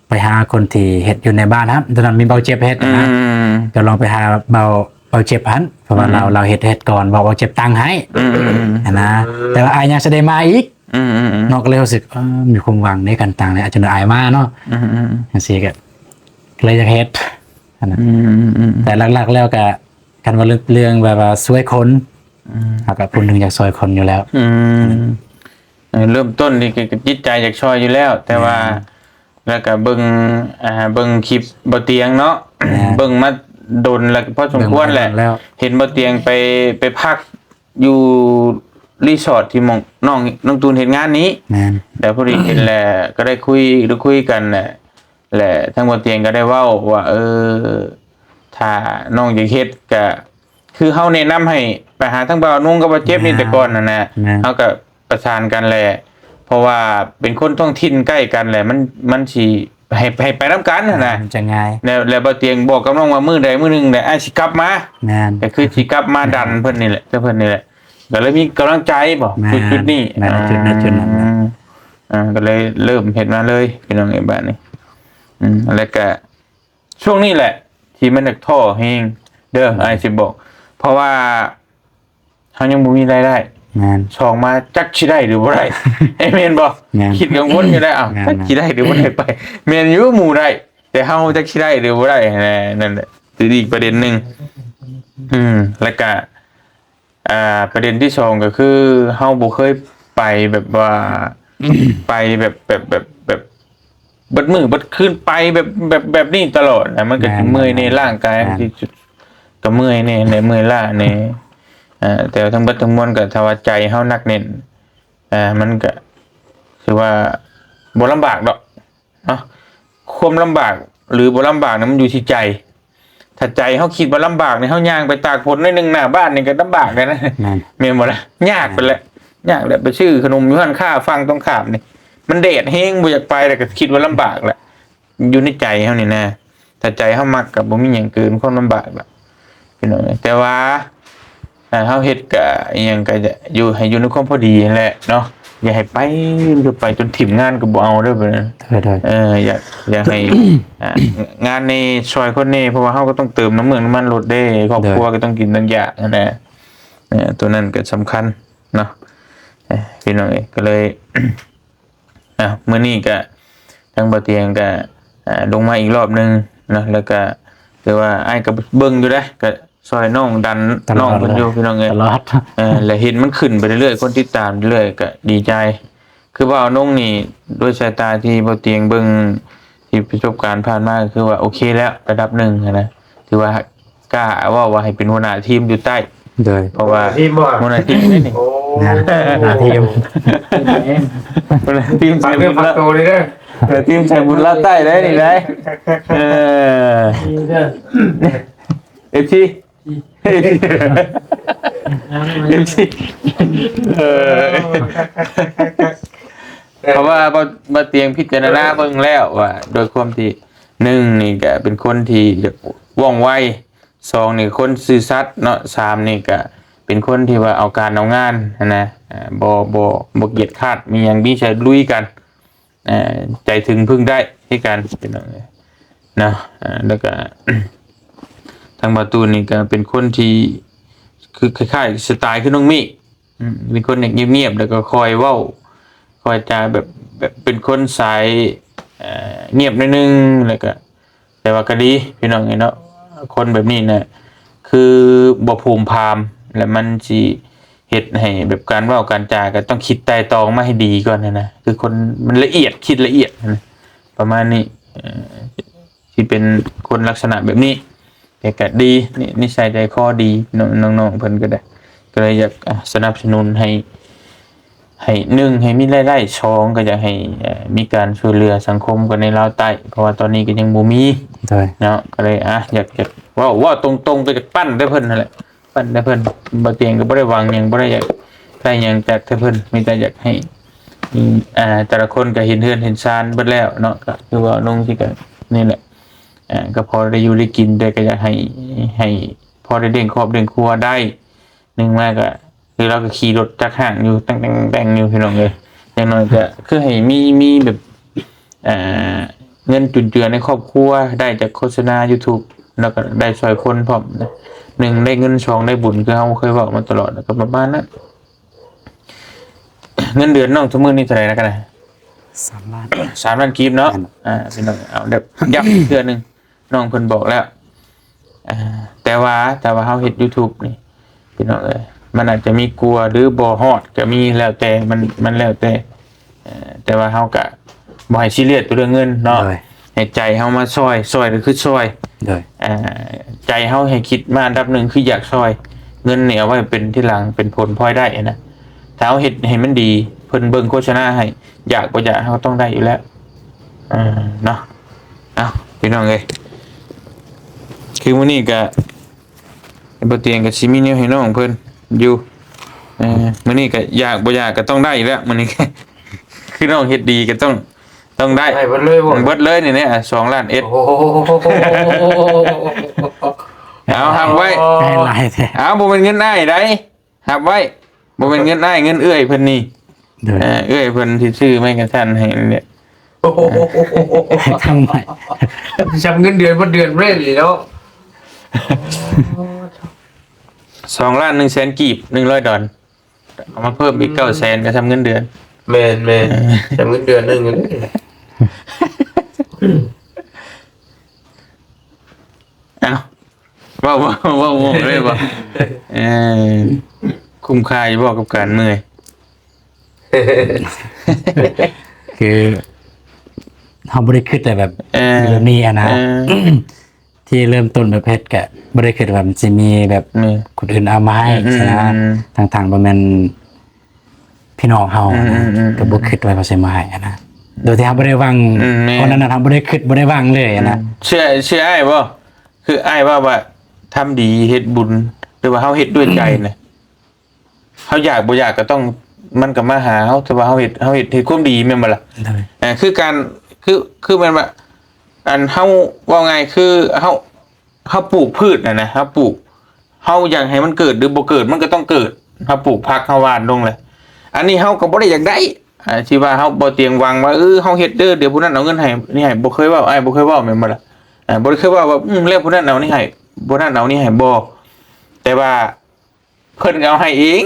ໄປຫາຄົນທີ່ເຮັດຢູ່ໃນບ້ານຫັ້ນ ຕອນນັ້ນມີເບົາເຈັບເຮັດນະ ອືມ ກໍລອງໄປຫາເບົາ ເບົາເຈັບຫັ້ນ ເພາະວ່າ ອືມ ລາວ ລາວເຮັດ ເຮັດກ່ອນ ເບົາ ເບົາເຈັບຕັ້ງໃຫ້ ອືມ ຫັ້ນນະ ອືມ ແຕ່ວ່າອ້າຍຍັງຊິໄດ້ມາອີກ ອືມ ເນາະ ກໍເລີຍຮູ້ສຶກ ເອີ ມີຄວາມຫວັງໃນການຕັ້ງແລ້ວ ອາດຈະໄດ້ອ້າຍມາເນາະ ອືມ ຈັ່ງຊີ້ກໍເລີຍຢາກເຮັດຫັ້ນນະ ອືມ ແຕ່ຫຼັກໆແລ້ວກໍ ຄັນວ່າເລື່ອງ ເລື່ອງແບບວ່າຊ່ວຍຄົນ ອືມ ເຮົາກໍຜູ້ໜຶ່ງຢາກຊ່ວຍຄົນຢູ່ແລ້ວ ອືມ ເອີ ເລີ່ມຕົ້ນນີ້ກໍຈິດໃຈຢາກຊ່ອຍຢູ່ແລ້ວ ແຕ່ວ່າ ແມ່ນ ແລ້ວກໍເບິ່ງ ອ່າ ເບິ່ງຄລິບບໍ່ຕຽງເນາະ ແມ່ນ ເບິ່ງມາດົນແລ້ວ ພໍສົມຄວນແຫຼະ ເບິ່ງມາດົນແລ້ວ ເຫັນບໍ່ຕຽງໄປ ໄປພັກຢູ່ຣີສອດທີ່ໝ່ອງນ້ອງ ນ້ອງຕູນເຮັດງານນີ້ ແມ່ນ ແລ້ວພໍດີເຫັນແຫຼະ ກໍໄດ້ຄຸຍ ໄດ້ຄຸຍກັນແຫຼະ ແລະ ທາງບໍ່ຕຽງກໍໄດ້ເວົ້າວ່າ ເອີ ຖ້ານ້ອງຢາກເຮັດ ກໍຄືເຮົາແນະນຳໃຫ້ໄປຫາທາງບ່າວນຸ່ງກັບບ່າວເຈັບນີ້ ແມ່ນ ແຕ່ກ່ອນຫັ້ນນະ ແມ່ນ ເຮົາກໍປະສານກັນແຫຼະ ເພາະວ່າເປັນຄົນທ້ອງຖິ່ນໃກ້ກັນແຫຼະ ມັນ ມັນຊິໃຫ້ ໃຫ້ໄປນຳກັນຫັ້ນນະ ມັນຈະງ່າຍ ແລ້ວ ແລ້ວບ່າວຕຽງບອກກັບນ້ອງວ່າ ມື້ໃດມື້ໜຶ່ງແຫຼະ ອ້າຍຊິກັບມາ ແມ່ນ ກໍຄືຊິກັບມາດັນເພິ່ນນີ້ແຫຼະ ກັບເພິ່ນນີ້ແຫຼະ ກໍເລີຍມີກຳລັງໃຈບໍ ແມ່ນ ຈຸດໆນີ້ ແມ່ນ ຈຸດນັ້ນ ຈຸດນັ້ນ ອືມ ອ່າ ກໍເລີຍເລີ່ມເຮັດມາເລີຍ ພີ່ນ້ອງເອີຍ ບາດນີ້ ອືມ ແລ້ວກໍ ຊ່ວງນີ້ແຫຼະທີ່ມັນຢາກທໍ້ແຮງເດີ ອືມ ອ້າຍຊິບອກ ເພາະວ່າເຮົາຍັງບໍ່ມີລາຍໄດ້ ແມ່ນ ສອງມາຈັກຊິໄດ້ຫຼືບໍ່ໄດ້ ແມ່ນບໍ່? ແມ່ນ ຄິດກັງວົນຢູ່ໄດ໋ ອ້າວ ແມ່ນ ຈັກຊິໄດ້ຫຼືບໍ່ໄດ້ໄປ ແມ່ນຢູ່ໝູ່ໄດ້ ແຕ່ເຮົາຈັກຊິໄດ້ຫຼືບໍ່ໄດ້ ນັ້ນແຫຼະ ຖືກອີກປະເດັນໜຶ່ງ ອືມ ແລ້ວກະ ອ່າ ປະເດັນທີສອງກໍຄື ເຮົາບໍ່ເຄີຍໄປແບບວ່າ ໄປແບບ ແບບ ແບບ ແບບເບິດມື້ເບິດຄືນ ໄປແບບ ແບບ ແບບນີ້ຕະຫຼອດນະ ມັນກໍ ແມ່ນ ຊິເມື່ອຍແດ່ ແມ່ນ ຮ່າງກາຍ ແມ່ນ ມັນຊິ ກໍເມື່ອຍແດ່ ແລະ ເມື່ອຍລ້າແດ່ ອ່າ ແຕ່ວ່າທັງເບິດທັງມວນກໍ ຖ້າວ່າໃຈເຮົາໜັກແໜ້ນ ອ່າ ມັນກໍຖືວ່າບໍ່ລຳບາກດອກ. ເນາະ ຄວາມລຳບາກ ຫຼື ບໍ່ລຳບາກນີ້ ມັນຢູ່ທີ່ໃຈ ຖ້າໃຈເຮົາຄິດວ່າລຳບາກນີ້ ເຮົາຍ່າງໄປຕາກຝົນໜ້ອຍໜຶ່ງໜ້າບ້ານນີ້ກໍລຳບາກແລ້ວນະ ແມ່ນ ແມ່ນບໍ່ລະ? ຍາກໄປແລ້ວ ຍາກແລ້ວ ໄປຊື້ຂະໜົມຢູ່ຮ້ານຄ້າຝັ່ງຕົງຂ້າມນີ້ ມັນແດດແຮງ ບໍ່ຢາກໄປ ແລ້ວກໍຄິດວ່າລຳບາກແລ້ວ ຢູ່ໃນໃຈເຮົານີ້ນະ ຖ້າໃຈເຮົາມັກກໍບໍ່ມີຫຍັງເກີນຄວາມລຳບາກລະ ພີ່ນ້ອງເອີຍ ແຕ່ວ່າ ອ່າ ເຮົາເຮັດກະອີ່ຫຍັງກະຢູ່ ໃຫ້ຢູ່ໃນຄວາມພໍດີຫັ້ນແຫຼະເນາະ ຢ່າໃຫ້ໄປ ໄປຈົນຖິ້ມງານກໍບໍ່ເອົາເດີ ໂດຍໆ ເອີ ຢ່າ ຢ່າໃຫ້ ອ່າ ງານນີ້ຊ່ອຍຄົນນີ້ ເພາະວ່າເຮົາກໍຕ້ອງເຕີມນ້ຳເມືອງນ້ຳມັນລົດເດ້ ຄອບຄົວ ໂດຍ ກໍຕ້ອງກິນຕ້ອງຢາກຫັ້ນນະ ເອີ ຕົວນັ້ນກໍສຳຄັນເນາະ ເອີ ພີ່ນ້ອງເອີຍ ກໍເລີຍ ອ່ະ ມື້ນີ້ກະທາງບ່າວຕຽງກະ ອ່າ ລົງມາອີກລອບໜຶ່ງເນາະ ແລ້ວກະຖືວ່າອ້າຍກະເບິ່ງຢູ່ເດ້ ກະຊ່ອຍນ້ອງດັນ ຕະຫຼອດ ນ້ອງເພິ່ນຢູ່ ພີ່ນ້ອງເອີຍ ຕະຫຼອດ ເອີ ແລະ ເຫັນມັນຂຶ້ນໄປເລື້ອຍໆ ຄົນຕິດຕາມເລື້ອຍໆ ກະດີໃຈ ຄືບ່າວນົງນີ້ ດ້ວຍສາຍຕາທີ່ບ່າວຕຽງເບິ່ງ ທີ່ປະສົບການຜ່ານມາ ກະຄືວ່າໂອເຄແລ້ວ ລະດັບໜຶ່ງຫັ້ນນະ ຖືວ່າ ກ້າເວົ້າວ່າໃຫ້ເປັນຫົວໜ້າທີມຢູ່ໃຕ້ ໂດຍ ເພາະວ່າຫົວໜ້າທີມບໍ່? ຫົວໜ້າທີມເດ້ນີ້ ໂອ້ ນະ ຫົວໜ້າທີມ ຫົວໜ້າທີມໃສ່ບຸນລະ ຝາກເນື້ອຝາກໂຕເດີ ເອີ ທີມໃສ່ບຸນລະໃຕ້ໄດ້ນີ້ໄດ້ ເອີ ເອັຟຊີ ເອັຟຊີ ເອີ ເພາະວ່າບ່າວ ບ່າວຕຽງພິຈາລະນາເບິ່ງແລ້ວວ່າ ດ້ວຍຄວາມທີ່ ໜຶ່ງນີ້ກະເປັນຄົນທີ່ ວ່ອງໄວ ສອງນີ້ຄົນຊື່ສັດເນາະ ສາມນີ້ກະເປັນຄົນທີ່ວ່າເອົາການເອົາງານຫັ້ນນະ ອ່າ ບໍ່ ບໍ່ ບໍ່ກຽດຄາດ ມີຫຍັງມີໃຈລຸຍກັນ ເອີ ໃຈເຖິງເພິ່ງໄດ້ຄືກັນ ພີ່ນ້ອງເອີຍເນາະ ອ່າ ແລ້ວກະ ທາງບ່າວຕູນນີ້ກະເປັນຄົນທີ່ ຄືຄ້າຍໆ ສະໄຕຄືນ້ອງມີ້ ອືມ ເປັນຄົນງຽບໆ ແລ້ວກໍຄ່ອຍເວົ້າ ວາຈາແບບ ແບບເປັນຄົນສາຍ ເອີ ງຽບໜ້ອຍໜຶ່ງ ແລ້ວກໍ ແຕ່ວ່າກໍດີພີ່ນ້ອງເອີຍເນາະ ຄົນແບບນີ້ນະ ຄືບໍ່ພູມພາມ ແລ້ວມັນຊິເຮັດໃຫ້ແບບການເວົ້າການຈາກໍຕ້ອງຄິດໄຕ່ຕອງມາໃຫ້ດີກ່ອນຫັ້ນນະ ຄືຄົນມັນລະອຽດ ຄິດລະອຽດຫັ້ນນະ ປະມານນີ້ ເອີ ຊິເປັນຄົນລັກສະນະແບບນີ້ ແຕ່ກໍດີ ນິ ນິໄສໃຈຄໍດີ ນ້ອງ ນ້ອງໆເພິ່ນກໍໄດ້ ກໍເລີຍຢາກ ອ່າ ສະໜັບສະໜູນໃຫ້ ໃຫ້ ໜຶ່ງ ໃຫ້ມີລາຍໄດ້ ສອງ ກໍຢາກໃຫ້ ເອີ ມີການຊ່ວຍເຫຼືອສັງຄົມກັນໃນລາວໃຕ້ ເພາະວ່າຕອນນີ້ກໍຍັງບໍ່ມີ ໂດຍ ເນາະ ກໍເລີຍ ອ່າ ຢາກ ຢາກເວົ້າ ເວົ້າຕົງໆ ກໍຢາກປັ້ນແຕ່ເພິ່ນຫັ້ນແຫຼະ ປັ້ນແຕ່ເພິ່ນ ບໍ່ຕຽງກໍບໍ່ໄດ້ຫວັງຫຍັງ ບໍ່ໄດ້ຢາກໄດ້ຫຍັງຈາກແຕ່ເພິ່ນ ມີແຕ່ຢາກໃຫ້ ອືມ ອ່າ ແຕ່ລະຄົນກໍເຫັນເຮືອນເຫັນຊານເບິດແລ້ວເນາະ ກໍຄືວ່ານ້ອງທີ່ກໍນີ້ແຫຼະ ອ່າ ກໍພໍໄດ້ຢູ່ໄດ້ກິນ ແຕ່ກໍຢາກໃຫ້ ໃຫ້ພໍໄດ້ລ້ຽງຄອບລ້ຽງຄົວໄດ້ ໜຶ່ງມາກໍ ຄືລາວກໍຂີ່ລົດຈັກຫ້າງຢູ່ ແຕ່ງໆໆຢູ່ ພີ່ນ້ອງເອີຍ ຢ່າງໜ້ອຍກໍຄືໃຫ້ມີ ມີແບບ ອ່າ ເງິນຈຸນເຈືອໃນຄອບຄົວ ໄດ້ຈາກໂຄສະນາ YouTube ແລ້ວກໍໄດ້ຊ່ອຍຄົນພ້ອມນະ ໜຶ່ງໄດ້ເງິນ ສອງໄດ້ບຸນ ຄືເຮົາເຄີຍເວົ້າມາຕະຫຼອດ ແລ້ວກໍປະມານນັ້ນ. ເງິນເດືອນນ້ອງທຸກມື້ນີ້ເທົ່າໃດນະກັນນະ? ສາມລ້ານ ສາມລ້ານກີບເນາະ ແມ່ນ ອ່າ ພີ່ນ້ອງ ເອົາແບບຢ້ຳອີກເທື່ອໜຶ່ງ ນ້ອງເພິ່ນບອກແລ້ວ ອ່າ ແຕ່ວ່າ ແຕ່ວ່າເຮົາເຮັດ YouTube ນີ້ ພີ່ນ້ອງເອີຍ ມັນອາດຈະມີກວ່າ ຫຼື ບໍ່ຮອດກໍມີ ແລ້ວແຕ່ ມັນ ມັນແລ້ວແຕ່ ເອີ ແຕ່ວ່າເຮົາກະບໍ່ໃຫ້ຊີຣຽສຕົວເລື່ອງເງິນເນາະ ໂດຍ ໃຫ້ໃຈເຮົາມາຊ່ອຍ ຊ່ອຍກໍຄືຊ່ອຍ ໂດຍ ເອີ ໃຈເຮົາໃຫ້ຄິດມາອັນດັບໜຶ່ງຄືຢາກຊ່ອຍ ເງິນນີ້ເອົາໄວ້ເປັນທີຫຼັງ ເປັນຜົນພອຍໄດ້ນະ ຖ້າເຮົາເຮັດໃຫ້ມັນດີ ເພິ່ນເບິ່ງໂຄສະນາໃຫ້ ຢາກບໍ່ຢາກເຮົາກໍຕ້ອງໄດ້ຢູ່ແລ້ວ ເອີ ເນາະ ເອົາ ພີ່ນ້ອງເອີຍ ຄືມື້ນີ້ກະ ບໍ່ຕຽງກໍຊິມີແນວໃຫ້ນ້ອງເພິ່ນຢູ່ ເອີ ມື້ນີ້ກໍຢາກບໍ່ຢາກກໍຕ້ອງໄດ້ຢູ່ແລ້ວ ມື້ນີ້ ຄືນ້ອງເຮັດດີກໍຕ້ອງ ຕ້ອງໄດ້ ໄດ້ເບິດເລີຍບໍ່? ເບິດເລີຍນີ້ແຫຼະ ສອງລ້ານເອັດ ໂອ້ໂຫ ເອົາຮັບໄວ້ ໃຫ້ຫຼາຍແທ້ ເອົາ ບໍ່ແມ່ນເງິນອ້າຍໃດ ຮັບໄວ້ ບໍ່ແມ່ນເງິນອ້າຍ ເງິນເອື້ອຍເພິ່ນນີ້ ໂດຍ ເອີ ເອື້ອຍເພິ່ນຊິຊື້ໄມ້ກັນສັ່ນໃຫ້ນີ້ແຫຼະ ໂອ້ໂຫ ທຳໄມ ຈຳເງິນເດືອນບໍ່ເດືອນບໍ່ໄດ້ນີ້ເນາະ ສອງລ້ານໜຶ່ງແສນກີບ ໜຶ່ງຮ້ອຍດອນ ເອົາມາເພີ່ມອີກເກົ້າແສນ ກໍຊ່ຳເງິນເດືອນ ແມ່ນໆ ເອີ ຊ່ຳເງິນເດືອນໜຶ່ງ ເອົ້າ ເວົ້າ ເວົ້າ ເວົ້າ ເວົ້າໄດ້ບໍ່? ເອີ ຄຸ້ມຄ່າຢູ່ບໍ່ກັບການເມື່ອຍ? ຄືເຮົາບໍ່ໄດ້ຄິດແບບ ເອີ ແບບນີ້ຫັ້ນນະ ເອີ ທີ່ເລີ່ມຕົ້ນແບບເຮັດກະບໍ່ໄດ້ຄິດວ່າມັນຊິມີແບບ ແມ່ນ ຄົນອື່ນເອົາມາໃຫ້ ອືມ ຊັ້ນນະ ອືມ ທັງໆບໍ່ແມ່ນພີ່ນ້ອງເຮົາຫັ້ນນະ ອືມ ກໍບໍ່ຄິດວ່າເຂົາຊິມາໃຫ້ຫັ້ນນະ ໂດຍທີ່ເຮົາບໍ່ໄດ້ຫວັງ ອືມ ແມ່ນ ຕອນນັ້ນນະ ເຮົາບໍ່ໄດ້ຄິດບໍ່ໄດ້ຫວັງເລີຍຫັ້ນນະ ອືມ ເຊື່ອ ເຊື່ອອ້າຍບໍ່? ຄືອ້າຍເວົ້າວ່າ ທຳດີເຮັດບຸນ ຫຼືວ່າເຮົາເຮັດດ້ວຍໃຈນະ ເຮົາຢາກບໍ່ຢາກກໍຕ້ອງ ມັນກໍມາຫາເຮົາ ແຕ່ວ່າເຮົາເຮັດ ເຮົາເຮັດ ເຮັດຄວາມດີແມ່ນບໍ່ລະ? ໂດຍ ເອີ ຄືການ ຄື ຄືແມ່ນວ່າ ອັນເຮົາເວົ້າງ່າຍຄືເຮົາ ເຮົາປູກພືດຫັ້ນນະ ເຮົາປູກ ເຮົາຢາກໃຫ້ມັນເກີດ ຫຼື ບໍ່ເກີດ ມັນກໍຕ້ອງເກີດ ເຮົາປູກຜັກ ເຮົາຫວ່ານລົງແຫຼະ ອັນນີ້ເຮົາກໍບໍ່ໄດ້ຢາກໄດ້ ອ່າ ທີ່ວ່າເຮົາບໍ່ຕຽງຫວັງວ່າ ເອີ ເຮົາເຮັດເດີ ດຽວຜູ້ນັ້ນເອົາເງິນໃຫ້ ນີ້ໃຫ້ ບໍ່ເຄີຍເວົ້າ ອ້າຍບໍ່ເຄີຍເວົ້າແມ່ນບໍ່ລະ? ອ່າ ບໍ່ໄດ້ເຄີຍເວົ້າວ່າ ອືມ ແລ້ວຜູ້ນັ້ນເອົານີ້ໃຫ້ ຜູ້ນັ້ນເອົານີ້ໃຫ້ ບໍ່ ແຕ່ວ່າ ເພິ່ນກໍເອົາໃຫ້ເອງ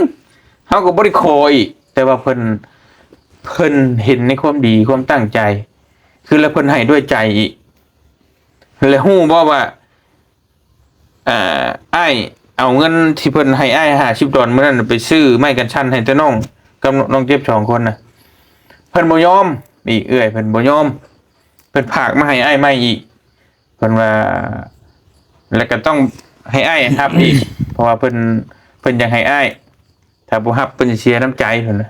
ເຮົາກໍບໍ່ໄດ້ຂໍອີກ ແຕ່ວ່າເພິ່ນ ເພິ່ນເຫັນໃນຄວາມດີ ຄວາມຕັ້ງໃຈ ຄືແລ້ວເພິ່ນໃຫ້ດ້ວຍໃຈອີກ ແລ້ວຮູ້ບໍ່ວ່າ ອ່າ ອ້າຍເອົາເງິນທີ່ເພິ່ນໃຫ້ອ້າຍຫ້າສິບດອນມື້ນັ້ນໄປຊື້ໄມ້ກັນສັ່ນໃຫ້ແຕ່ນ້ອງກັບນ້ອງເຈັບສອງຄົນນະ ເພິ່ນບໍ່ຍອມອີກ ເອື້ອຍເພິ່ນບໍ່ຍອມ ເພິ່ນຝາກມາໃຫ້ອ້າຍໃໝ່ອີກ ເພິ່ນວ່າ ແລ້ວກໍຕ້ອງໃຫ້ອ້າຍຮັບອີກ ເພາະວ່າເພິ່ນ ເພິ່ນຢາກໃຫ້ອ້າຍ ຖ້າບໍ່ຮັບເພິ່ນຊິເສຍນ້ຳໃຈເພິ່ນນະ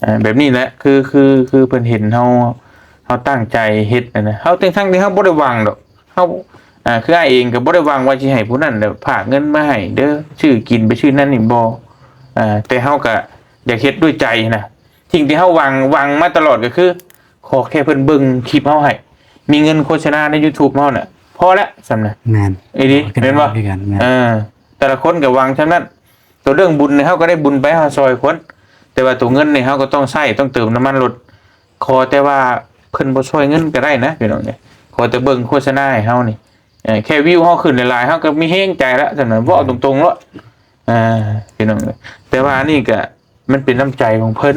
ອ່າ ແບບນີ້ແຫຼະ ຄື ຄື ຄືເພິ່ນເຫັນເຮົາ ເຮົາຕັ້ງໃຈເຮັດຫັ້ນນະ ເຮົາ ທັງໆທີ່ເຮົາບໍ່ໄດ້ຫວັງດອກ ເຮົາ ອ່າ ຄືອ້າຍເອງກໍບໍ່ໄດ້ຫວັງວ່າຊິໃຫ້ຜູ້ນັ້ນແບບຝາກເງິນມາໃຫ້ເດີ ຊື້ກິນໄປຊື້ນັ້ນນີ້ບໍ່ ອ່າ ແຕ່ເຮົາກໍຢາກເຮັດດ້ວຍໃຈນະ ສິ່ງທີ່ເຮົາຫວັງ ຫວັງມາຕະຫຼອດກໍຄື ຂໍແຄ່ເພິ່ນເບິ່ງຄລິບເຮົາໃຫ້ ມີເງິນໂຄສະນາໃນຢູທູບເຮົານະ ພໍແລ້ວສ່ຳນະ ແມ່ນ ອີ່ຫຼີ ແມ່ນບໍ່? ຄືກັນ ແມ່ນ ເອີ ແຕ່ລະຄົນກໍຫວັງສ່ຳນັ້ນ ຕົວເລື່ອງບຸນນີ້ເຮົາກໍໄດ້ບຸນໄປ ເຮົາຊ່ອຍຄົນ ແຕ່ວ່າຕົວເງິນນີ້ເຮົາກໍຕ້ອງໃຊ້ ຕ້ອງເຕີມນ້ຳມັນລົດ ຂໍແຕ່ວ່າເພິ່ນບໍ່ຊ່ອຍເງິນກໍໄດ້ນະ ພີ່ນ້ອງເອີຍ ຂໍແຕ່ເບິ່ງໂຄສະນາໃຫ້ເຮົານີ້ ເອີ ແຄ່ວິວເຮົາຂຶ້ນຫຼາຍໆ ເຮົາກໍມີແຮງໃຈລະ ຈັ່ງນັ້ນ ເວົ້າຕົງໆໂລດ ອ່າ ພີ່ນ້ອງເອີຍ ແຕ່ວ່າອັນນີ້ກໍ ມັນເປັນນ້ຳໃຈຂອງເພິ່ນ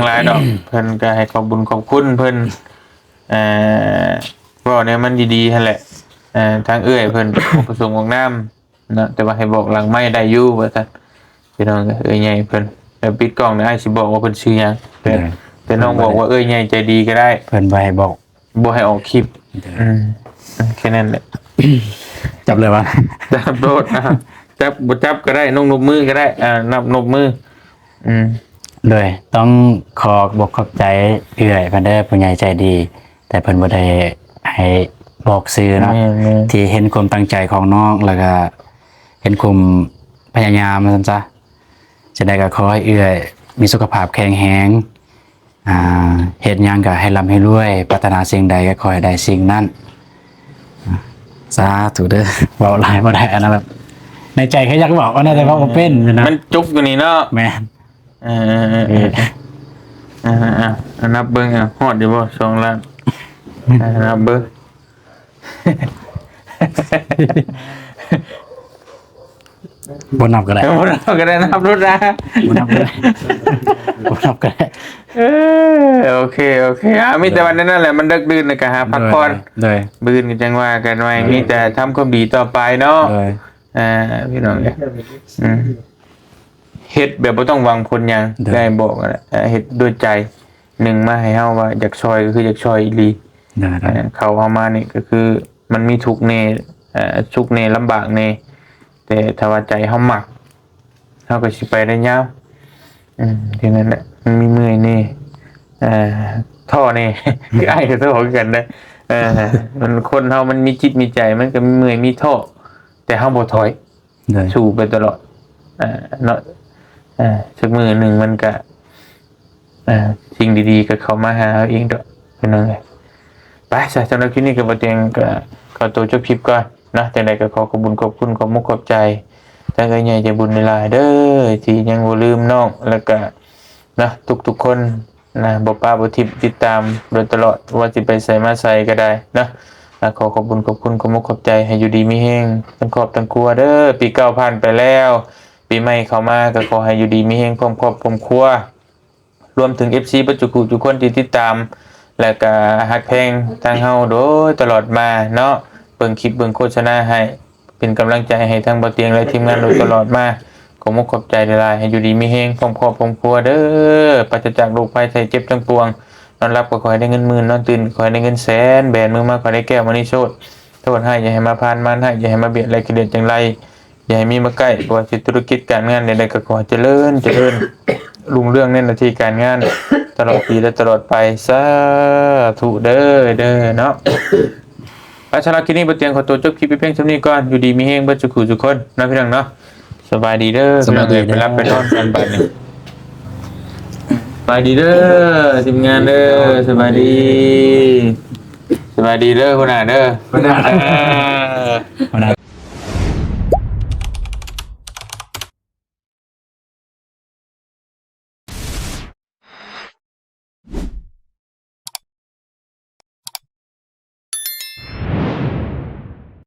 ງຫຼາຍດອກ ເພິ່ນກໍໃຫ້ຂອບບຸນຂອບຄຸນເພິ່ນ ເອີ ເວົ້າແນວມັນດີໆຫັ້ນແຫຼະ ເອີ ທາງເອື້ອຍເພິ່ນກໍບໍ່ປະສົງອອກນາມເນາະ ແຕ່ວ່າໃຫ້ບອກຫຼັງໄມໄດ້ຢູ່ວ່າຊັ້ນ ພີ່ນ້ອງເອີຍ ເອື້ອຍໃຫຍ່ເພິ່ນ ແລ້ວປິດກ້ອງນີ້ອ້າຍຊິບອກວ່າເພິ່ນຊື່ຫຍັງ ແຕ່ ແຕ່ນ້ອງບອກວ່າເອື້ອຍໃຫຍ່ໃຈດີກໍໄດ້ ເພິ່ນບໍ່ໃຫ້ບອກ ບໍ່ໃຫ້ອອກຄລິບ ໂດຍ ອືມ ແຄ່ນັ້ນແຫຼະ ຈັບເລີຍວະ ຈັບໂລດ ອ່າ ຈັບ ບໍ່ຈັບກໍໄດ້ ນົບ ນົບມືກໍໄດ້ ອ່າ ນັບນົບມື ອືມ ໂດຍ ຕ້ອງຂໍຂອບອົກຂອບໃຈເອື້ອຍເພິ່ນເດີ ຜູ້ໃຫຍ່ໃຈດີ ແຕ່ເພິ່ນບໍ່ໄດ້ໃຫ້ບອກຊື່ເນາະ ແມ່ນໆ ທີ່ເຫັນຄວາມຕັ້ງໃຈຂອງນ້ອງ ແລ້ວກໍເຫັນຄວາມພະຍາຍາມວ່າຊັ້ນຊະ ຈັ່ງໃດກໍຂໍໃຫ້ເອື້ອຍມີສຸຂະພາບແຂງແຮງ ອ່າ ເຮັດຫຍັງກໍໃຫ້ລ່ຳໃຫ້ລວຍ ປາດຖະໜາສິ່ງໃດກໍຂໍໃຫ້ໄດ້ສິ່ງນັ້ນ ສາທຸເດີ ເວົ້າຫຼາຍບໍ່ໄດ້ ອັນນັ້ນແບບ ໃນໃຈກໍຢາກເວົ້າ ອັນນັ້ນແຕ່ເວົ້າບໍ່ເປັນນະ ມັນຈຸກຢູ່ນີ້ເນາະ ແມ່ນ ເອີ ເອີ ເອີ ເອີ ອ່າ ອ່າ ອ່າ ນັບເບິ່ງ ອ່າ ຮອດຢູ່ບໍ່ ສອງລ້ານ ອ່າ ນັບເບິ່ງ ບໍ່ນັບກໍໄດ້ ບໍ່ນັບກໍໄດ້ ນັບໂລດນະ ບໍ່ນັບກໍໄດ້ ບໍ່ນັບກໍໄດ້ ເອີ ໂອເຄ ໂອເຄ ອ່າ ມີແຕ່ວ່າແນວນັ້ນແຫຼະ ມັນເດິກດື່ນ ກໍຫາພັກຜ່ອນ ໂດຍ ມື້ອື່ນກໍຈັ່ງວ່າກັນໃໝ່ ໂດຍ ມີແຕ່ທຳຄວາມດີຕໍ່ໄປເນາະ ໂດຍ ອ່າ ພີ່ນ້ອງເອີຍ ອືມ ເຮັດແບບບໍ່ຕ້ອງຫວັງຜົນຫຍັງ ໂດຍ ໄດ້ບອກແລ້ວ ເອີ ເຮັດດ້ວຍໃຈ ໜຶ່ງມາໃຫ້ເຮົາວ່າຢາກຊ່ອຍກໍຄືຢາກຊ່ອຍອີ່ຫຼີ ໂດຍ ເອີ ເຂົ້າເຮົາມານີ້ກໍຄືມັນມີທຸກແດ່ ເອີ ສຸກແດ່ ລຳບາກແດ່ ແຕ່ຖ້າວ່າໃຈເຮົາມັກ ເຮົາກໍຊິໄປໄດ້ຍາວ ອືມ ແຄ່ນັ້ນແຫຼະ ມັນມີເມື່ອຍແດ່ ເອີ ທໍ້ແດ່ ຄືອ້າຍກໍທໍ້ຄືກັນເດ້ ເອີ ມັນ ຄົນເຮົາມັນມີຈິດມີໃຈ ມັນກໍມີເມື່ອຍມີທໍ້ ແຕ່ເຮົາບໍ່ຖອຍ ໂດຍ ສູ້ໄປຕະຫຼອດ ເອີ ເນາະ ເອີ ສັກມື້ໜຶ່ງມັນກະ ເອີ ສິ່ງດີໆກໍເຂົ້າມາຫາເຮົາເອງດອກ ພີ່ນ້ອງເອີຍ. ໄປຊະ ສຳລັບຄລິບນີ້ກໍບໍ່ຕຽງກໍຂໍຕົວຈົບຄລິບກ່ອນເນາະ. ຈັ່ງໃດກໍຂໍຂອບບຸນຂອບຄຸນ ຂອບມຸກຂອບໃຈທາງເອື້ອຍໃຫຍ່ໃຈບຸນຫຼາຍໆເດີ້ ທີ່ຍັງບໍ່ລືມນ້ອງ ແລ້ວກະເນາະ ທຸກໆຄົນ ນະ ບໍ່ປະບໍ່ຖິ້ມ ຕິດຕາມໂດຍຕະຫຼອດ ວ່າຊິໄປໃສມາໃສກໍໄດ້ເນາະ. ອາ ຂໍຂອບບຸນຂອບຄຸນ ຂອບມຸກຂອບໃຈ ໃຫ້ຢູ່ດີມີແຮງທັງຄອບທັງຄົວເດີ້. ປີເກົ່າຜ່ານໄປແລ້ວ ປີໃໝ່ເຂົ້າມາກໍຂໍໃຫ້ຢູ່ດີມີແຮງພ້ອມຄອບພ້ອມຄົວ ລວມເຖິງເອັຟຊີເບິດທຸກຜູ້ທຸກຄົນທີ່ຕິດຕາມ ແລະກະຮັກແພງທາງເຮົາໂດຍຕະຫຼອດມາເນາະ ເບິ່ງຄລິບເບິ່ງໂຄສະນາໃຫ້ ເປັນກຳລັງໃຈໃຫ້ທາງບໍ່ຕຽງ ແລະທີມງານໂດຍຕະຫຼອດມາ. ຂໍມຸກຂອບໃຈຫຼາຍໆ ໃຫ້ຢູ່ດີມີແຮງພ້ອມຄອບພ້ອມຄົວເດີ້ ປາສະຈາກໂລກໄພໄຂ້ເຈັບທັງປວງ. ນອນຫຼັບກໍຂໍໃຫ້ໄດ້ເງິນໝື່ນ ນອນຕື່ນກໍຂໍໃຫ້ໄດ້ເງິນແສນ ແບມືມາຂໍໃຫ້ໄດ້ແກ້ວມະນີໂຊດ ໂທດຮ້າຍຢ່າໃຫ້ມາຜ່ານ ມານຮ້າຍຢ່າໃຫ້ມາບຽດ ແລະກະເດືອດຈັ່ງໄລ ຢ່າໃຫ້ມີມາໃກ້. ບໍ່ວ່າຊິທຸລະກິດການງານໃດໆ ກໍຂໍໃຫ້ຈະເລີນ ຈະເລີນຮຸ່ງເຮືອງໃນໜ້າທີ່ການງານ ຕະຫຼອດປີ ແລະຕະຫຼອດໄປ ສາທຸເດີ້ ເດີ້ເນາະ. ອ່ະ ສຳລັບຄລິບນີ້ ບໍ່ຕຽງຂໍຕົວຈົບຄລິບໄປພຽງສ່ຳນີ້ກ່ອນ. ຢູ່ດີມີແຮງເບິດສູ່ຜູ້ສູ່ຄົນເນາະ ພີ່ນ້ອງເນາະ. ສະບາຍດີເດີ້ ສະບາຍດີເດີ້ ພີ່ນ້ອງເອີຍ ໄປຫຼັບໄປນອນກັນບາດນີ້. ສະບາຍດີເດີ້ທີມງານເດີ້ ສະບາຍດີ ສະບາຍດີເດີ້ຫົວໜ້າເດີ້ ຫົວໜ້າ ເອີ ຫົວໜ້າ.